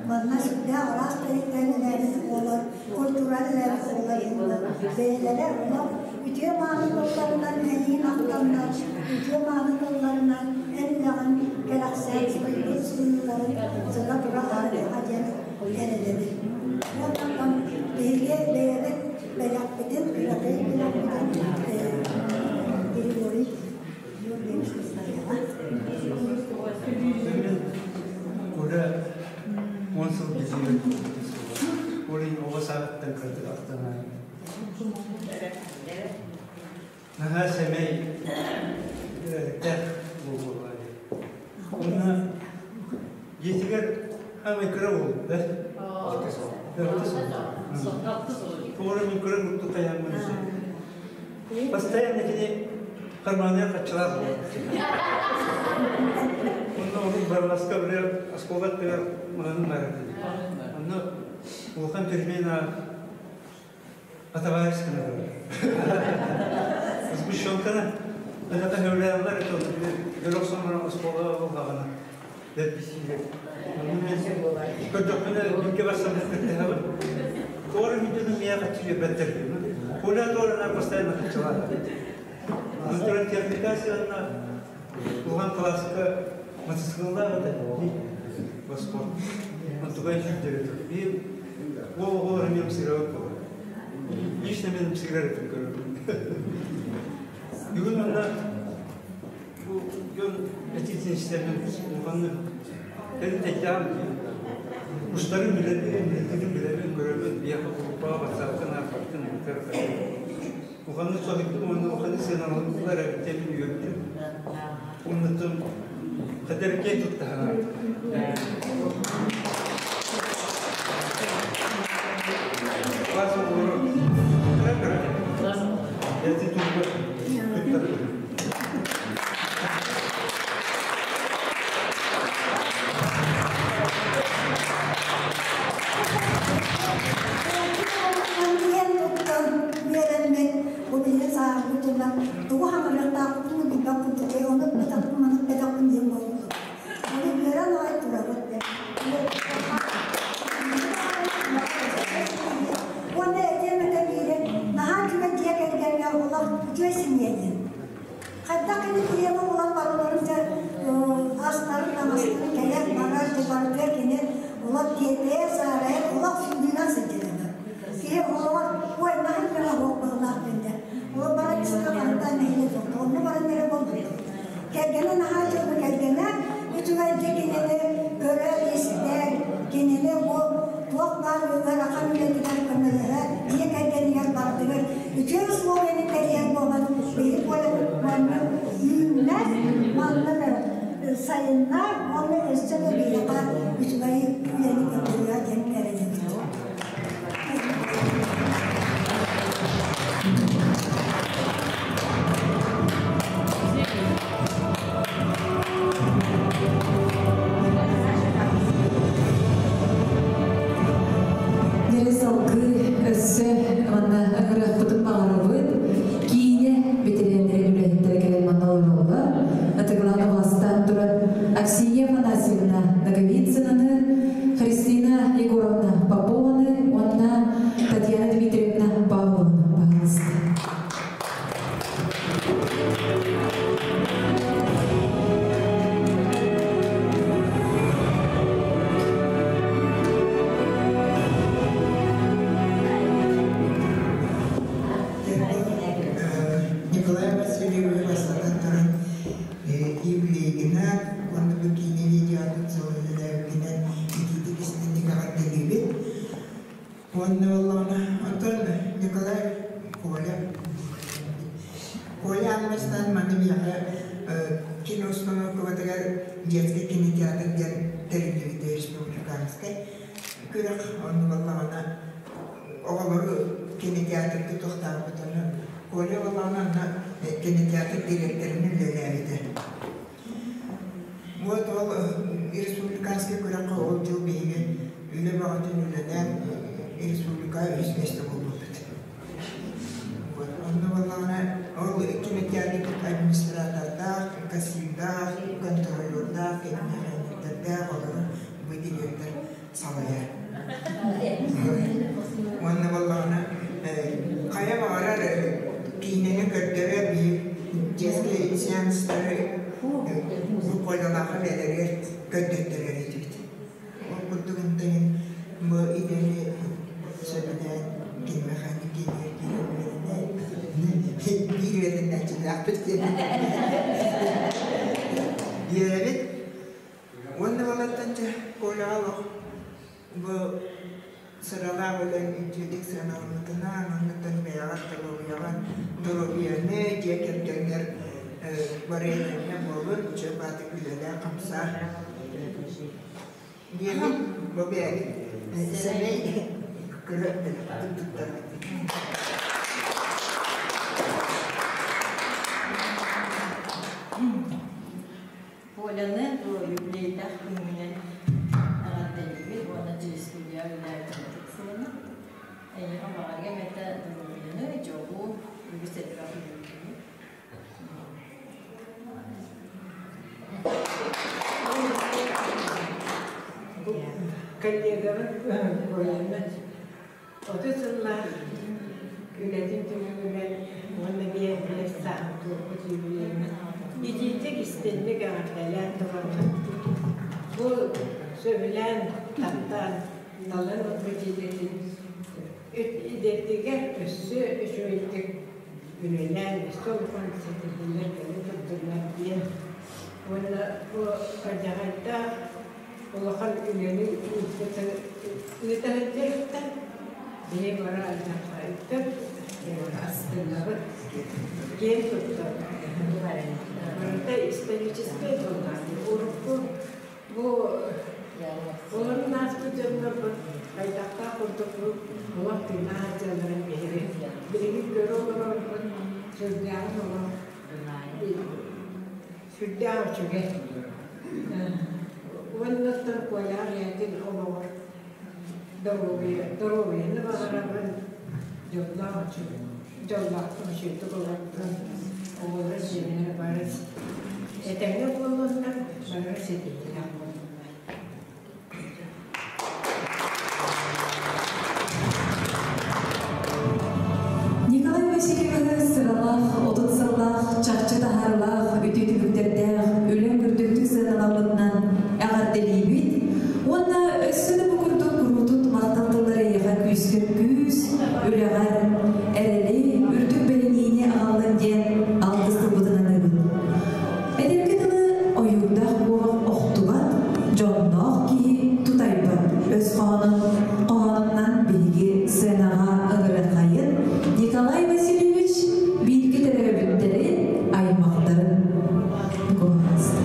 манна сүрдээх араас тэрилтэн үлээбит оҕолор, культура үлээбит оҕолор бэйэлэрэ онон үтүө мааны тылларынан эйиин ахтаннар, үтүө мааны тылларынан эн үлэҕин кэрэхсээн суруйбут суруйууларын сыта тура ааҕыаҕа диэн эрэнэбит. Уонна биһиги бэйэбит бэлэхпитин, кыракый бэлэхпитин Григорий Георгиевич Кустаева. Коля 10 сыл бизигер Оли оҕо саҕаттан кырдык ахтанар. Наһаа сэмэй үөрэхтээх буолуоҕа. Онно дьиэтигэр хаамай кыра уол да? Тоҕо мин кыра мутту тайаммын Постоянно кини карманыгар хаччылаах буолар. Онно урут Барыласка бile оскуола аттыгар маҕаһыын баар этэ. Онно улахан перемена Атабаевич гына Сгущенканы это хөвләләр это бирок соңра оскуола булгаҕына бэрбисиилэр. Көрдөхпүнэ бииргэ барсам кыттыһабын. Туора видеону миэхэ хаччы биэрбэттэр. Коля туорана постоянно хаччылаах. Онтон техника сыанна улахан класска мотоцикллаах этэ. Спорт. Онтугай сүүрдэр Биир ол оҕолор эмиэ ымсыырабыт буолар. Лично мен ымсыырар этим көрөбүн. Бүгүн онно бу дьон этиитин истэрбин улаханнык тэрилтэйдэҕим Устарын билэбин, билэтигин билэбин, көрөбүн, биһиэхэ группаҕа ватсаптан аахпаттын ыытар Улаханнык соһуйдум уонна улаханнык сыаналанылар эбит диэн үөрдүм. Уоннаттан хадэркэй туттаһана. Класс оҕолору кыра Эти турба туттар. Диэн туттан үөрэммит, бу биһиги сааһырбытынан тугу хаҥырыахтаахпытын билбэт курдук, ону бэтэхпин, маны бэтэхпин диэн буолбут. Ону үөрэн аҕай турабыт. Уонна этиэм этэ биири, наһаа үчүгэй дьиэ кэргэҥҥэ олох үчүгэй семья диэн. Хайдах кини киһиэхэ булан барыларын дьэ астарын, таҥастарын кэлэр, барар, барытыгар кини олох тиэтэйэр, саарайар, олох сүүрүүнэн сылдьар этэ. Киһи олоҕор ой наһаа элбэх оһох быһыылаах диэн Ол баран истэ хантан нэһилиэк онно баран эрэ буолбут. Кэргэнэ наһаа дьолу кэргэнэ үчүгэйдик кинини көрөр-истэр, кинини бу туох баар ыарахан үлэтигэр көмөлөһөр, дьиэ кэргэнигэр барытыгар үтүө условияны тэрийэр буолан, биһи Колябыт манна үүннэр, манна сайыннар уонна өссө да биһиэхэ үчүгэй үлэни көрдөрүө диэн эрэнэбит. Дьэ салгыы өссө манна ыҥырыахпытын баҕарабыт. Киинэ бэтэрээннэрин үлэһиттэрэ кэлэн манна олороллор. Ытыгылаан уһастаан туран Аксинья Афанасьевна Ноговицынаны, Христина Егоровна Попованы уонна Татьяна Дмитриевна Павлованы пожалуйста. Николай Васильевич бастатан туран юбилейгинэн уонна бу киинэ видеотун сылын итиитик истинник эҕэрдэлиибит. Уонна буоллаҕына, оттон Николай Коля Коля аан бастаан маны миэхэ Киноустановкабытыгар детский кинотеатр диэн тэриллибитэ республиканскай күрэх. Онно буоллаҕына оҕолору кинотеатрга тохтообут. Ону Коля буоллаҕына онно кинотеатр дириэктэрин үлэлээбитэ. Вот ол республиканскай күрэххэ ол дьыл биһиги үлэ бөҕөтүн үлэлээн республика үс миэстэ буолбуппут. Вот онно буоллаҕына ол кинотеатр администратордаах, кассирдаах, контролердаах, киномеханиктардаах олору бу директор салайар. Уонна буоллаҕына хайа баҕарар киинэни көрдөрөр биир детскэй сеанстары Колялаахха бэйэлэригэр көрдөттөрөр этибит. Ол курдук интэн бу идэни сөбүлээн киномеханик киинигэр киирэн үөрэнэн биир үөрэнээччилээхпит диэн үөрэбит. Уонна балартан дьэ Коляҕа олох бу сыралаах үлэҥ үтүөтүк сыаналаммытынан, оннуттан бэйэҕэр доруобуйаҕын, доруобуйаны, дьиэ кэргэҥҥэр барыанньа буолун, үчүгэй баатык үлэлээ-хамсаа диэбит бу бэйэбит сэмэй кыра туттарбыт. Коляны бу юбилейдаах күҥҥүнэн эҕэрдэлиибит уонна телестудия үлэлээбит сылына. Эйиэхэ баҕарыам этэ доруобуйаны, дьолу, үгүс элбэх үөрүүнү. Коллегабыт Коляны 30 сыллаах үлэтин түмүгүнэн уонна эмиэ билэр сааһын туолбут юбилейынан итиитик истинник эҕэрдэлээн турабын. Бу сөбүлээн, таптаан талан ылбыт идэтин идэтигэр өссө үчүгэйдик үлэлээн, өссө улахан ситиһиилэр кэлэ турдуннар диэн уонна бу алдьархайдаах улахан үлэни ыыта сылдьарыттан бэйэ бары алдьархайыттан астынабыт, киэн туттабыт. Барыта историческай буоллаҕа. Урукку бу олорон ааспыт дьоннорбут хайдахтаах курдук олох тыыннаах дьылларын биһиги билигин көрө олорорбут сүрдээҕин олох сүрдээх үчүгэй. Уоннаттан Коляҕа ийэтин олоҕор доруобуйа, доруобуйаны баҕарабын, дьоллоох үчүгэй, дьоллоохтук үчүгэйдик олордун, оҕолор сиэннэрэ бары этэҥҥэ буоллуннар, бары ситиһиилээх буоллуннар. Николай Васильевиһы сыралаах, 30 сыллаах, чахчы таһаарылаах, үтүө түбүктэрдээх, үлэҥ үрдүктүк сыаналаммытынан эҕэрдэлиибит уонна өссө да бу курдук куруутун махтал тыллары эйиэхэ күүскэр күүс, үлэҕэр эрэли, үрдүк бэриниини аҕаллын диэн алгыс тылбытын аныыбыт. Эдэргэ дылы ойуурдаах буолан охтубат, дьонноох киһи тутайбат өс хоһоонун хоһоонунан биһиги сценаҕа ыҥырыаххайын Николай Васильевич бииргэ төрөөбүттэрин, аймахтарын куһаҕаста.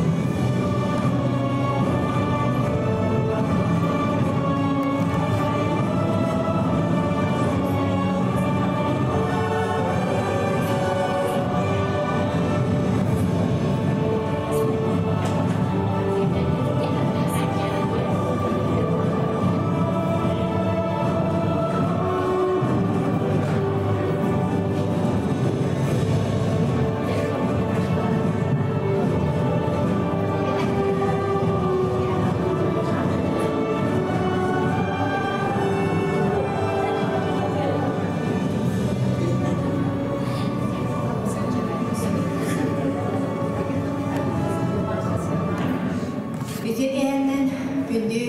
Үтүө киэһэннэн күндү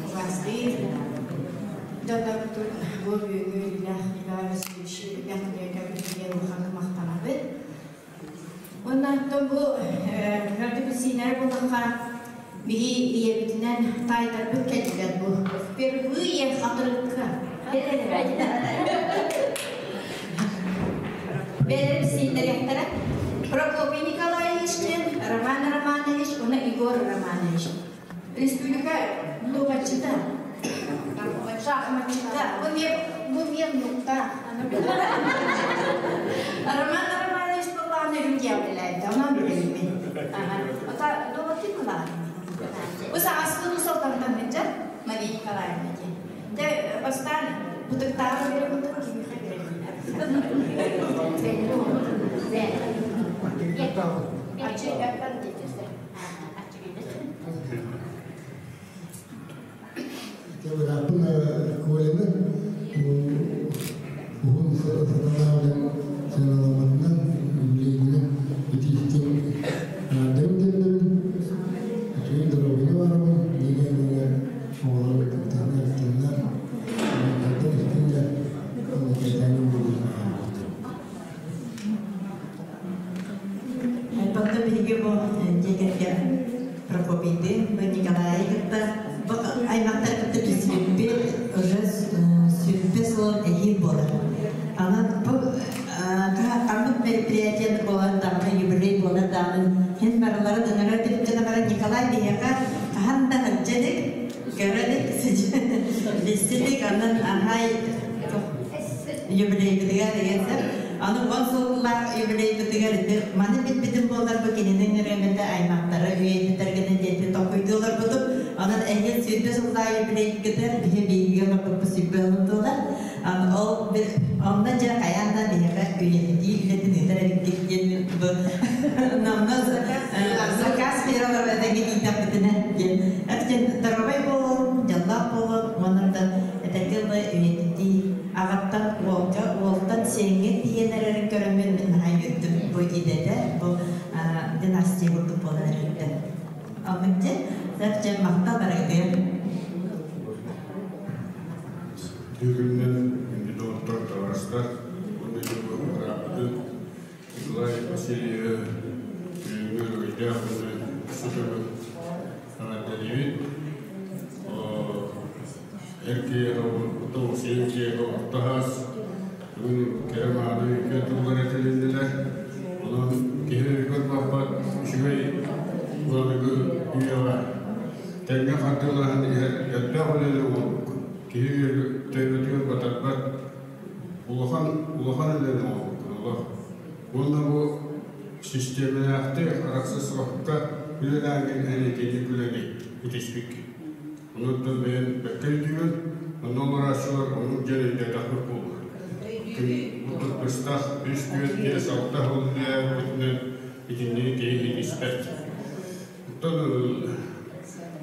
убаастыыр дьоннорбутун бу бүгүҥҥү үөрүүлээх Николай Васильевич үрдэх күнүгэр улаханнык махтанабыт. Уонна оттон бу көрдүк сиинэр буллахха биһи ийэбитинэн таайдарбыт кэллилэр бу. Впервые хатырыкка. Бэлэм сииннэриэхтэрэ. Прокопий Николаевич, Егор Романович. Республика дуобатчыта, шахматчыта. Бу мен нукта. Роман Романович буоллаҕына үрдүк онон билэбин. Ата дуобаты кылаан. Бу саҕаспын усалтантан сылдьар Мария Николаевна диэн. Дэ бастаан бутуктааҕы бере бутук кимиэхэ Бырааппын Коляны уһун сыранаабын сыаналаммытынан юбилейынан итиистин эҕэрдэбин тиэрдэбин. Үчүгэй доруобуйаны баҕарабын. Дьиэ оҕолору кытаанах истиннэр, хайдах истиннэр, кэтээн буолуохтаах. Онтон биһиги бу дьиэ кэргэн Прокопийдыын, бу Николайы кытта бу аймахтар кытта билсибиппит уже 120 сыл эһиил буолар. Онон бу ханнык мероприятие буолан даҕаны, юбилей буолар даҕаны һин барыларын ыҥырар тирипчэн баран Николай биһиэхэ хаһан да сылдьа илик, көрө илик, билсэ илик, онон аһай юбилейбытыгар деген сөп. Аны 10 сыллаах юбилейбытыгар ити маны билбитим буоллар бу кинини ыҥырыам этэ аймахтары үйэтитэргэнэ диэти толкуйдуу олорбутум. Онон эһиил 20 сыллаах юбилейгытыгар биһи биһиги олорбуппут 20 сыл туолар. Аны ол бир онно дьэ хайаан да биһиэхэ үйэтитии үлэтин ыытар эбиккит диэн бу номно заказ биэрэ олорор этэҥҥэ тиийдэхпитинэ диэн. Эптен доруобай буолуҥ, дьоллоох буолуҥ уонна да этэргэ дылы үйэтитии аҕаттан уолга, уолтан сиэҥҥэ тиийэн эрэрин көрөммүн мин наһаа үөрдүм. Бу идэтэ, бу династия курдук буолан эрэриттэн. Оннук дьэ, сөп дьэ махтал барыгытыгар. Бүгүннэн күндү доҕоттор, табаарыстар, уонна бырааппытын Николай Васильевы бүгүҥҥү өрөгөйдөөх күнү өссө эҕэрдэлиибит. Эр киһиэхэ тоҕусуйан киһиэхэ орто аас, бүгүн кэрэ мааны үтүө тыллар этилиннилэр. Онон киһи өйүгэр барбат үчүгэй былыргы үйэҕэ тэҥҥэ хардыылаһан иһэр элбэх үлэни оҥорбуккун. Киһи төбөтүгэр батарбат улахан улахан үлэни оҥорбуккун олох. Уонна бу систиэмэлээхтик арахсыспакка үлэлээҥҥин эн итинник үлэни итиспиккин. Онуттан бэйэм бэккэ өйдүүбүн, онно олорооччулар оннук дьон өйдөөтөхпүт буолуо. Курдук быстах үс, түөрт, биэс, алта сыл үлэлээбиппитинэн итинниги киһи итиспэт. Оттон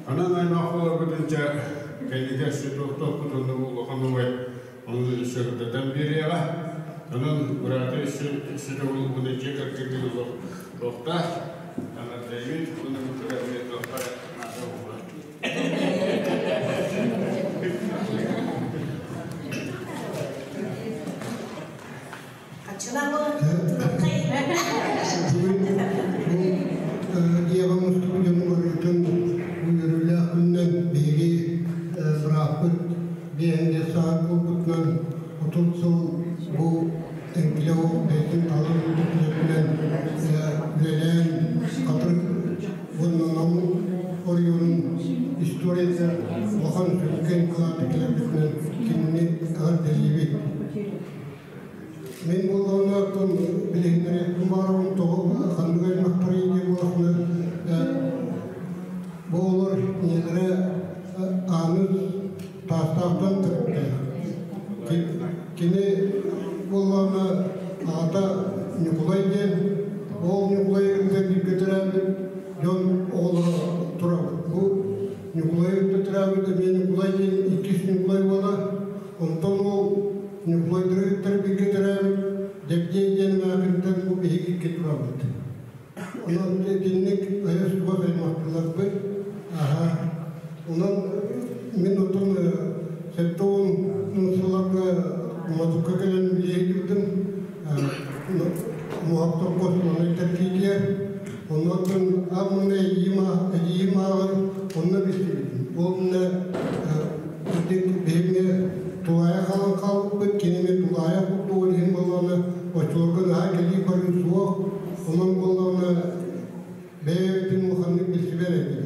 анан аймах буоларбытын дьэ кэнники өссө туохтуохпут онно бу улахан убай ону сырдатан биэриэҕэ. Онон бырааты өссө өссө төгүл уонна дьиэ кэргэҥҥин олох туохтаах эҕэрдэлиибит уонна бу кэлэргэ туохха наада буолла. Диэҕин устубут дьону барытын үөрүүлээх күнүнэн биһиги бырааппыт 55 сааһын буолбутунан 30 сыл бу эҥкилэ бэйэтин талан ылбыт үлэтинэн үлэлээн Хатырык уонна Нам оройуонун историята улахан сүҥкэн кылааты киллэрбитинэн кинини эҕэрдэлиибит. Мин буоллаҕына оттон билиһиннэриэхпин баҕарабын тоҕо ханнык аймахтарый диэн буоллахпына бу оҕолор ийэлэрэ Ааныс Таастаахтан төрүттээх. Кини буоллаҕына аҕата Ньукулай диэн, ол Ньукулай кытта бииргэ төрөөбүт дьон оҕолоро турабыт. Бу Ньукулай кытта төрөөбүт эмиэ Ньукулай диэн иккис Ньукулай уола. Онтон ол Ньукулайдары кытта бииргэ төрөөбүт Дэбдиэй диэн эмээхсинтэн бу биһиги икки турабыт. Онон итинник өйөс-тугас аймахтыыларбыт. Аһа. Онон мин отон 70 сылларга Модукка кэлэн үлэлии Муһахтарга маннык тэркиитигэр. Оннуттан аммына эдьиийим ааҕар онно билсибитим. Ол иннэ биһигини тулаайах хаалан хаалбыппыт, кинини тулаайах курдугун иһин буоллаҕына, оччолорго наһаа кэлии барыы суох. Онон буоллаҕына бэйэбитин улаханнык билсибэт этибит.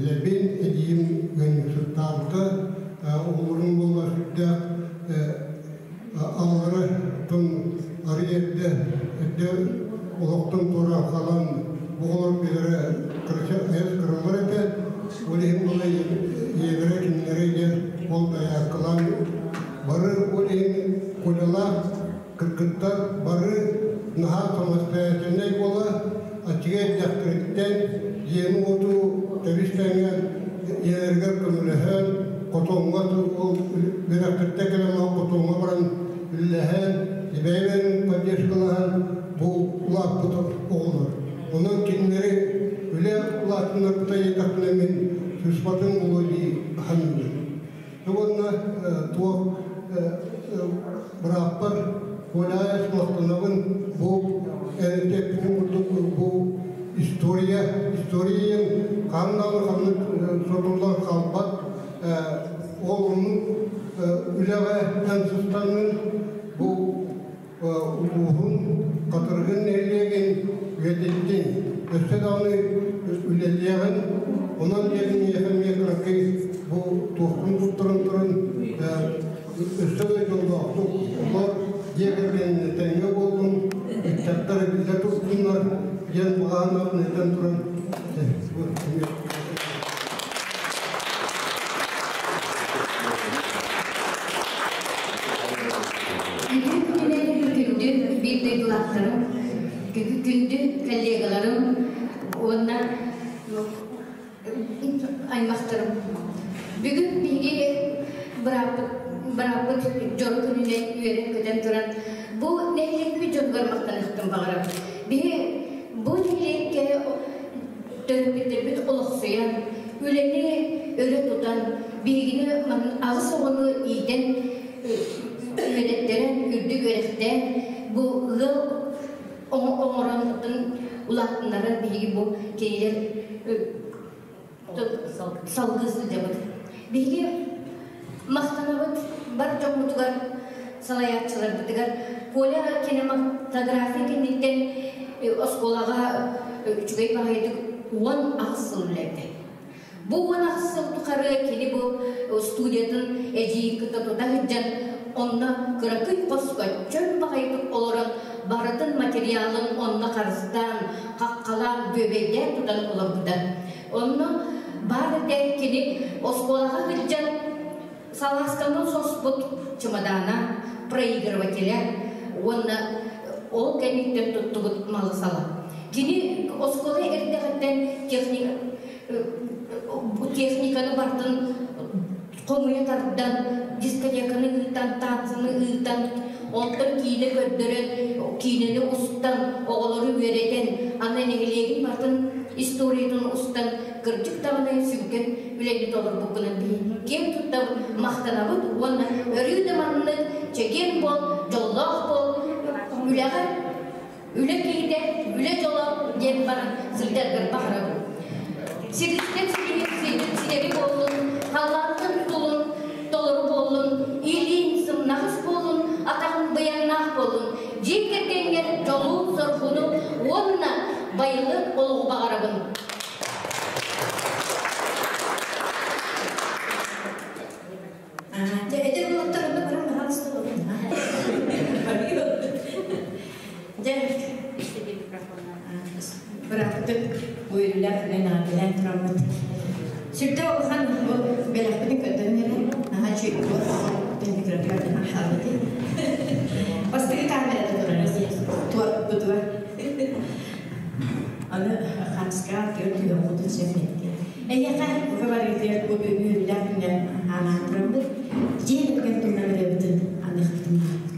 Билэбин, эдиим ыанньыксыттаабыта, оҕолорун буолла сүрдээх аҕалара тон арый эрдэ эрдэ олохтон туораан хаалан оҕолор билэрэ кырача айас кыралар этэ. Ол иһин буола ийэлэрэ кинилэри дьэ ол дайааккалаан бары ол иһин Колялаах кыргыттар бары наһаа самостоятельнай буола аччыгый эрдэхтэриттэн дьиэни-уоту тэбис-тэҥҥэ ийэлэригэр көмөлөһөн хотоҥҥо ол үөрэхтэриттэн кэлэн хотоҥҥо баран үлэлэһэн бэйэ-бэйэлэрин поддержкалаһан бу улааппыт оҕолор. Онон кинилэри үлэ улаатыннарбыта диэтэхпинэ мин сыыспатым буолуо дии саныыбын. Уонна туох бырааппар Коляев махтанабын бу эппитин курдук бу история историяйын хаһан даҕаны ханнык сотуллан хаалбат ол оннук үлэҕэ эн сыстаҥҥын бу улууһун Хатырыгын нэһилиэгин үйэтиттин өссө даҕаны үлэлиэҕин онон диэтин миэхэ эмиэ кыракый бу туохпун туттаран туран өссө да дьоллоохтук олор дьиэ кэргэнинэ тэҥҥэ буоллун ыччаттар биллэ турдуннар диэн баҕаһын этэн туран. Үтүө күнүнэн күндү биир дойдулаахтарым, күндү коллегаларым уонна аймахтарым. Бүгүн биһиги бырааппыт бырааппыт дьоро күнүнэн үөрэн-көтөн туран бу нэһилиэкпит дьонугар махтаныахпын баҕарабын. Биһи бу нэһилиэккэ төрөппүттэрбит олохсуйан, үлэни өрө тутан, биһигини аҕыс оҕону иитэн, үөрэттэрэн, үрдүк үөрэхтээн, бу ыал оҥорон улаатыннаран биһиги бу кинилэр салгыы сылдьабыт. Биһиги махтанабыт бар дьоммутугар, салайааччыларбытыгар. Коля кинематография кэнниттэн оскуолаҕа үчүгэй баҕайытык 18 сыл үлэлээбитэ. Бу 18 сыл тухары кини бу студиятын эдьиийин кытта тута сылдьан, онно кыракый хоско чөл баҕайытык олорон, барытын материалын онно харыстаан, хаххалаан, бүөбэйдээн тутан олорбута. Онно баар этэ кини оскуолаҕа сылдьан салаасканан соспут чемодана, проигрывателя уонна ол кэнниттэн туттубут малы-сала. Кини оскуола эрдэҕиттэн техника, техниканы бартын хомуйа тардан, дискотеканы ыытан, танцыны ыытан, онтон киинэ көрдөрөн, киинэни устан, оҕолору үөрэтэн, аны нэһилиэгин бартын историятын устан, кырдьык даҕаны сүҥкэн үлэни толорбуккунан киэн туттабыт, махтанабыт уонна өрүү да маннык чэгиэн буол, дьоллоох буол, үлэҕэ үлэ киһитэ, үлэ дьоло диэн баран сылдьаргар баҕарабын. Сиристэн силиһин ситэри буоллун, халлаантан тутулун толору буоллун, илиин сымнаҕас буоллун, атаҕын быйаҥнаах буоллун, дьиэ кэргэҥҥэр дьолу-соргуну уонна байылыат олоҕу баҕарабын. Дьэ, эдэр уолаттар онно баран баһаалыста олорун. Дьэ, бырааппытын үөрүүлээх үлэн аатылаан тураммыт. Сүрдээх улахан бу бэлэхпитин көрдөрөн эрэ, наһаа үчүгэй микрофон хаалбыт. Бастакы камерата турар туорпутугар. Аны хаамыскаҕа түөрт күн сөп. Эйиэхэ бука барыытыгар бу үөрүүлээх күҥҥэ анаан тураммыт, дьиэ кэргэн туһунан ырыабытын аныахпытын баҕарабыт.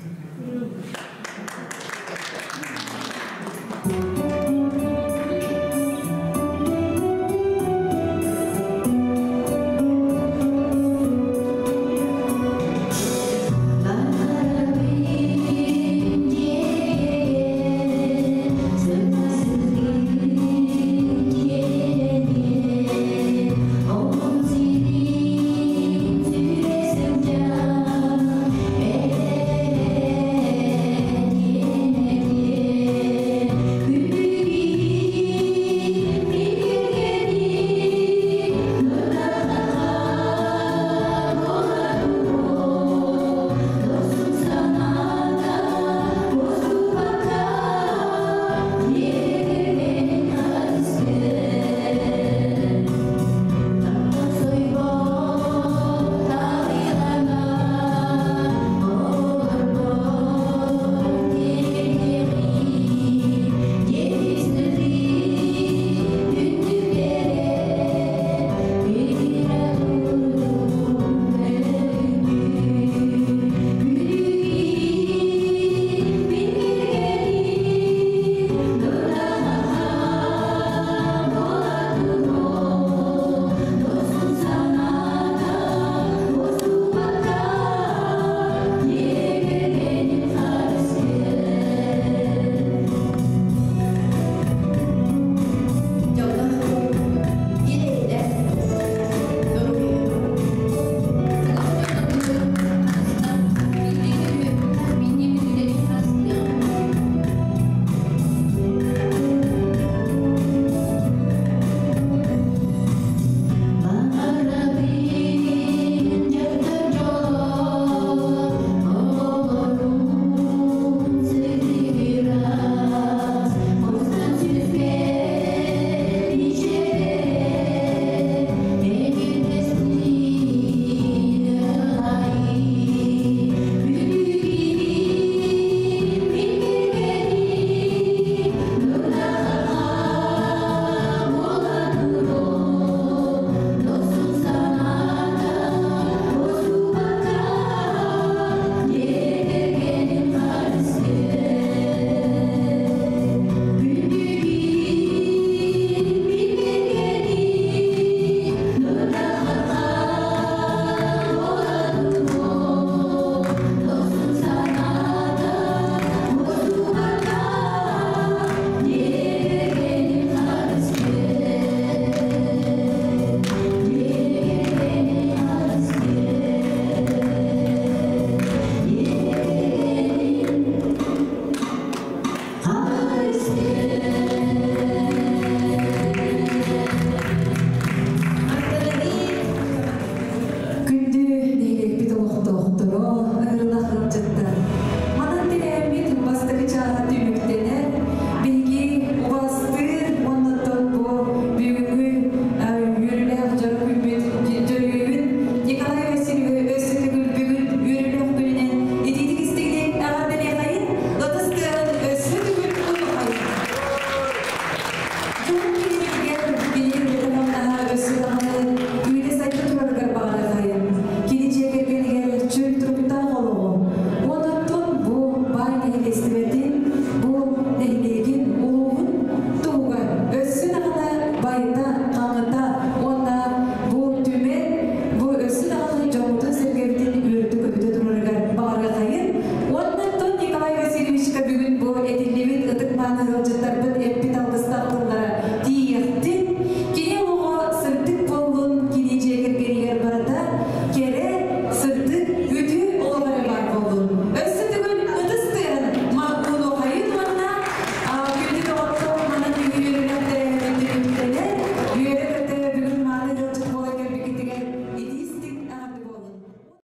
аатыттан ыалдьыттарга.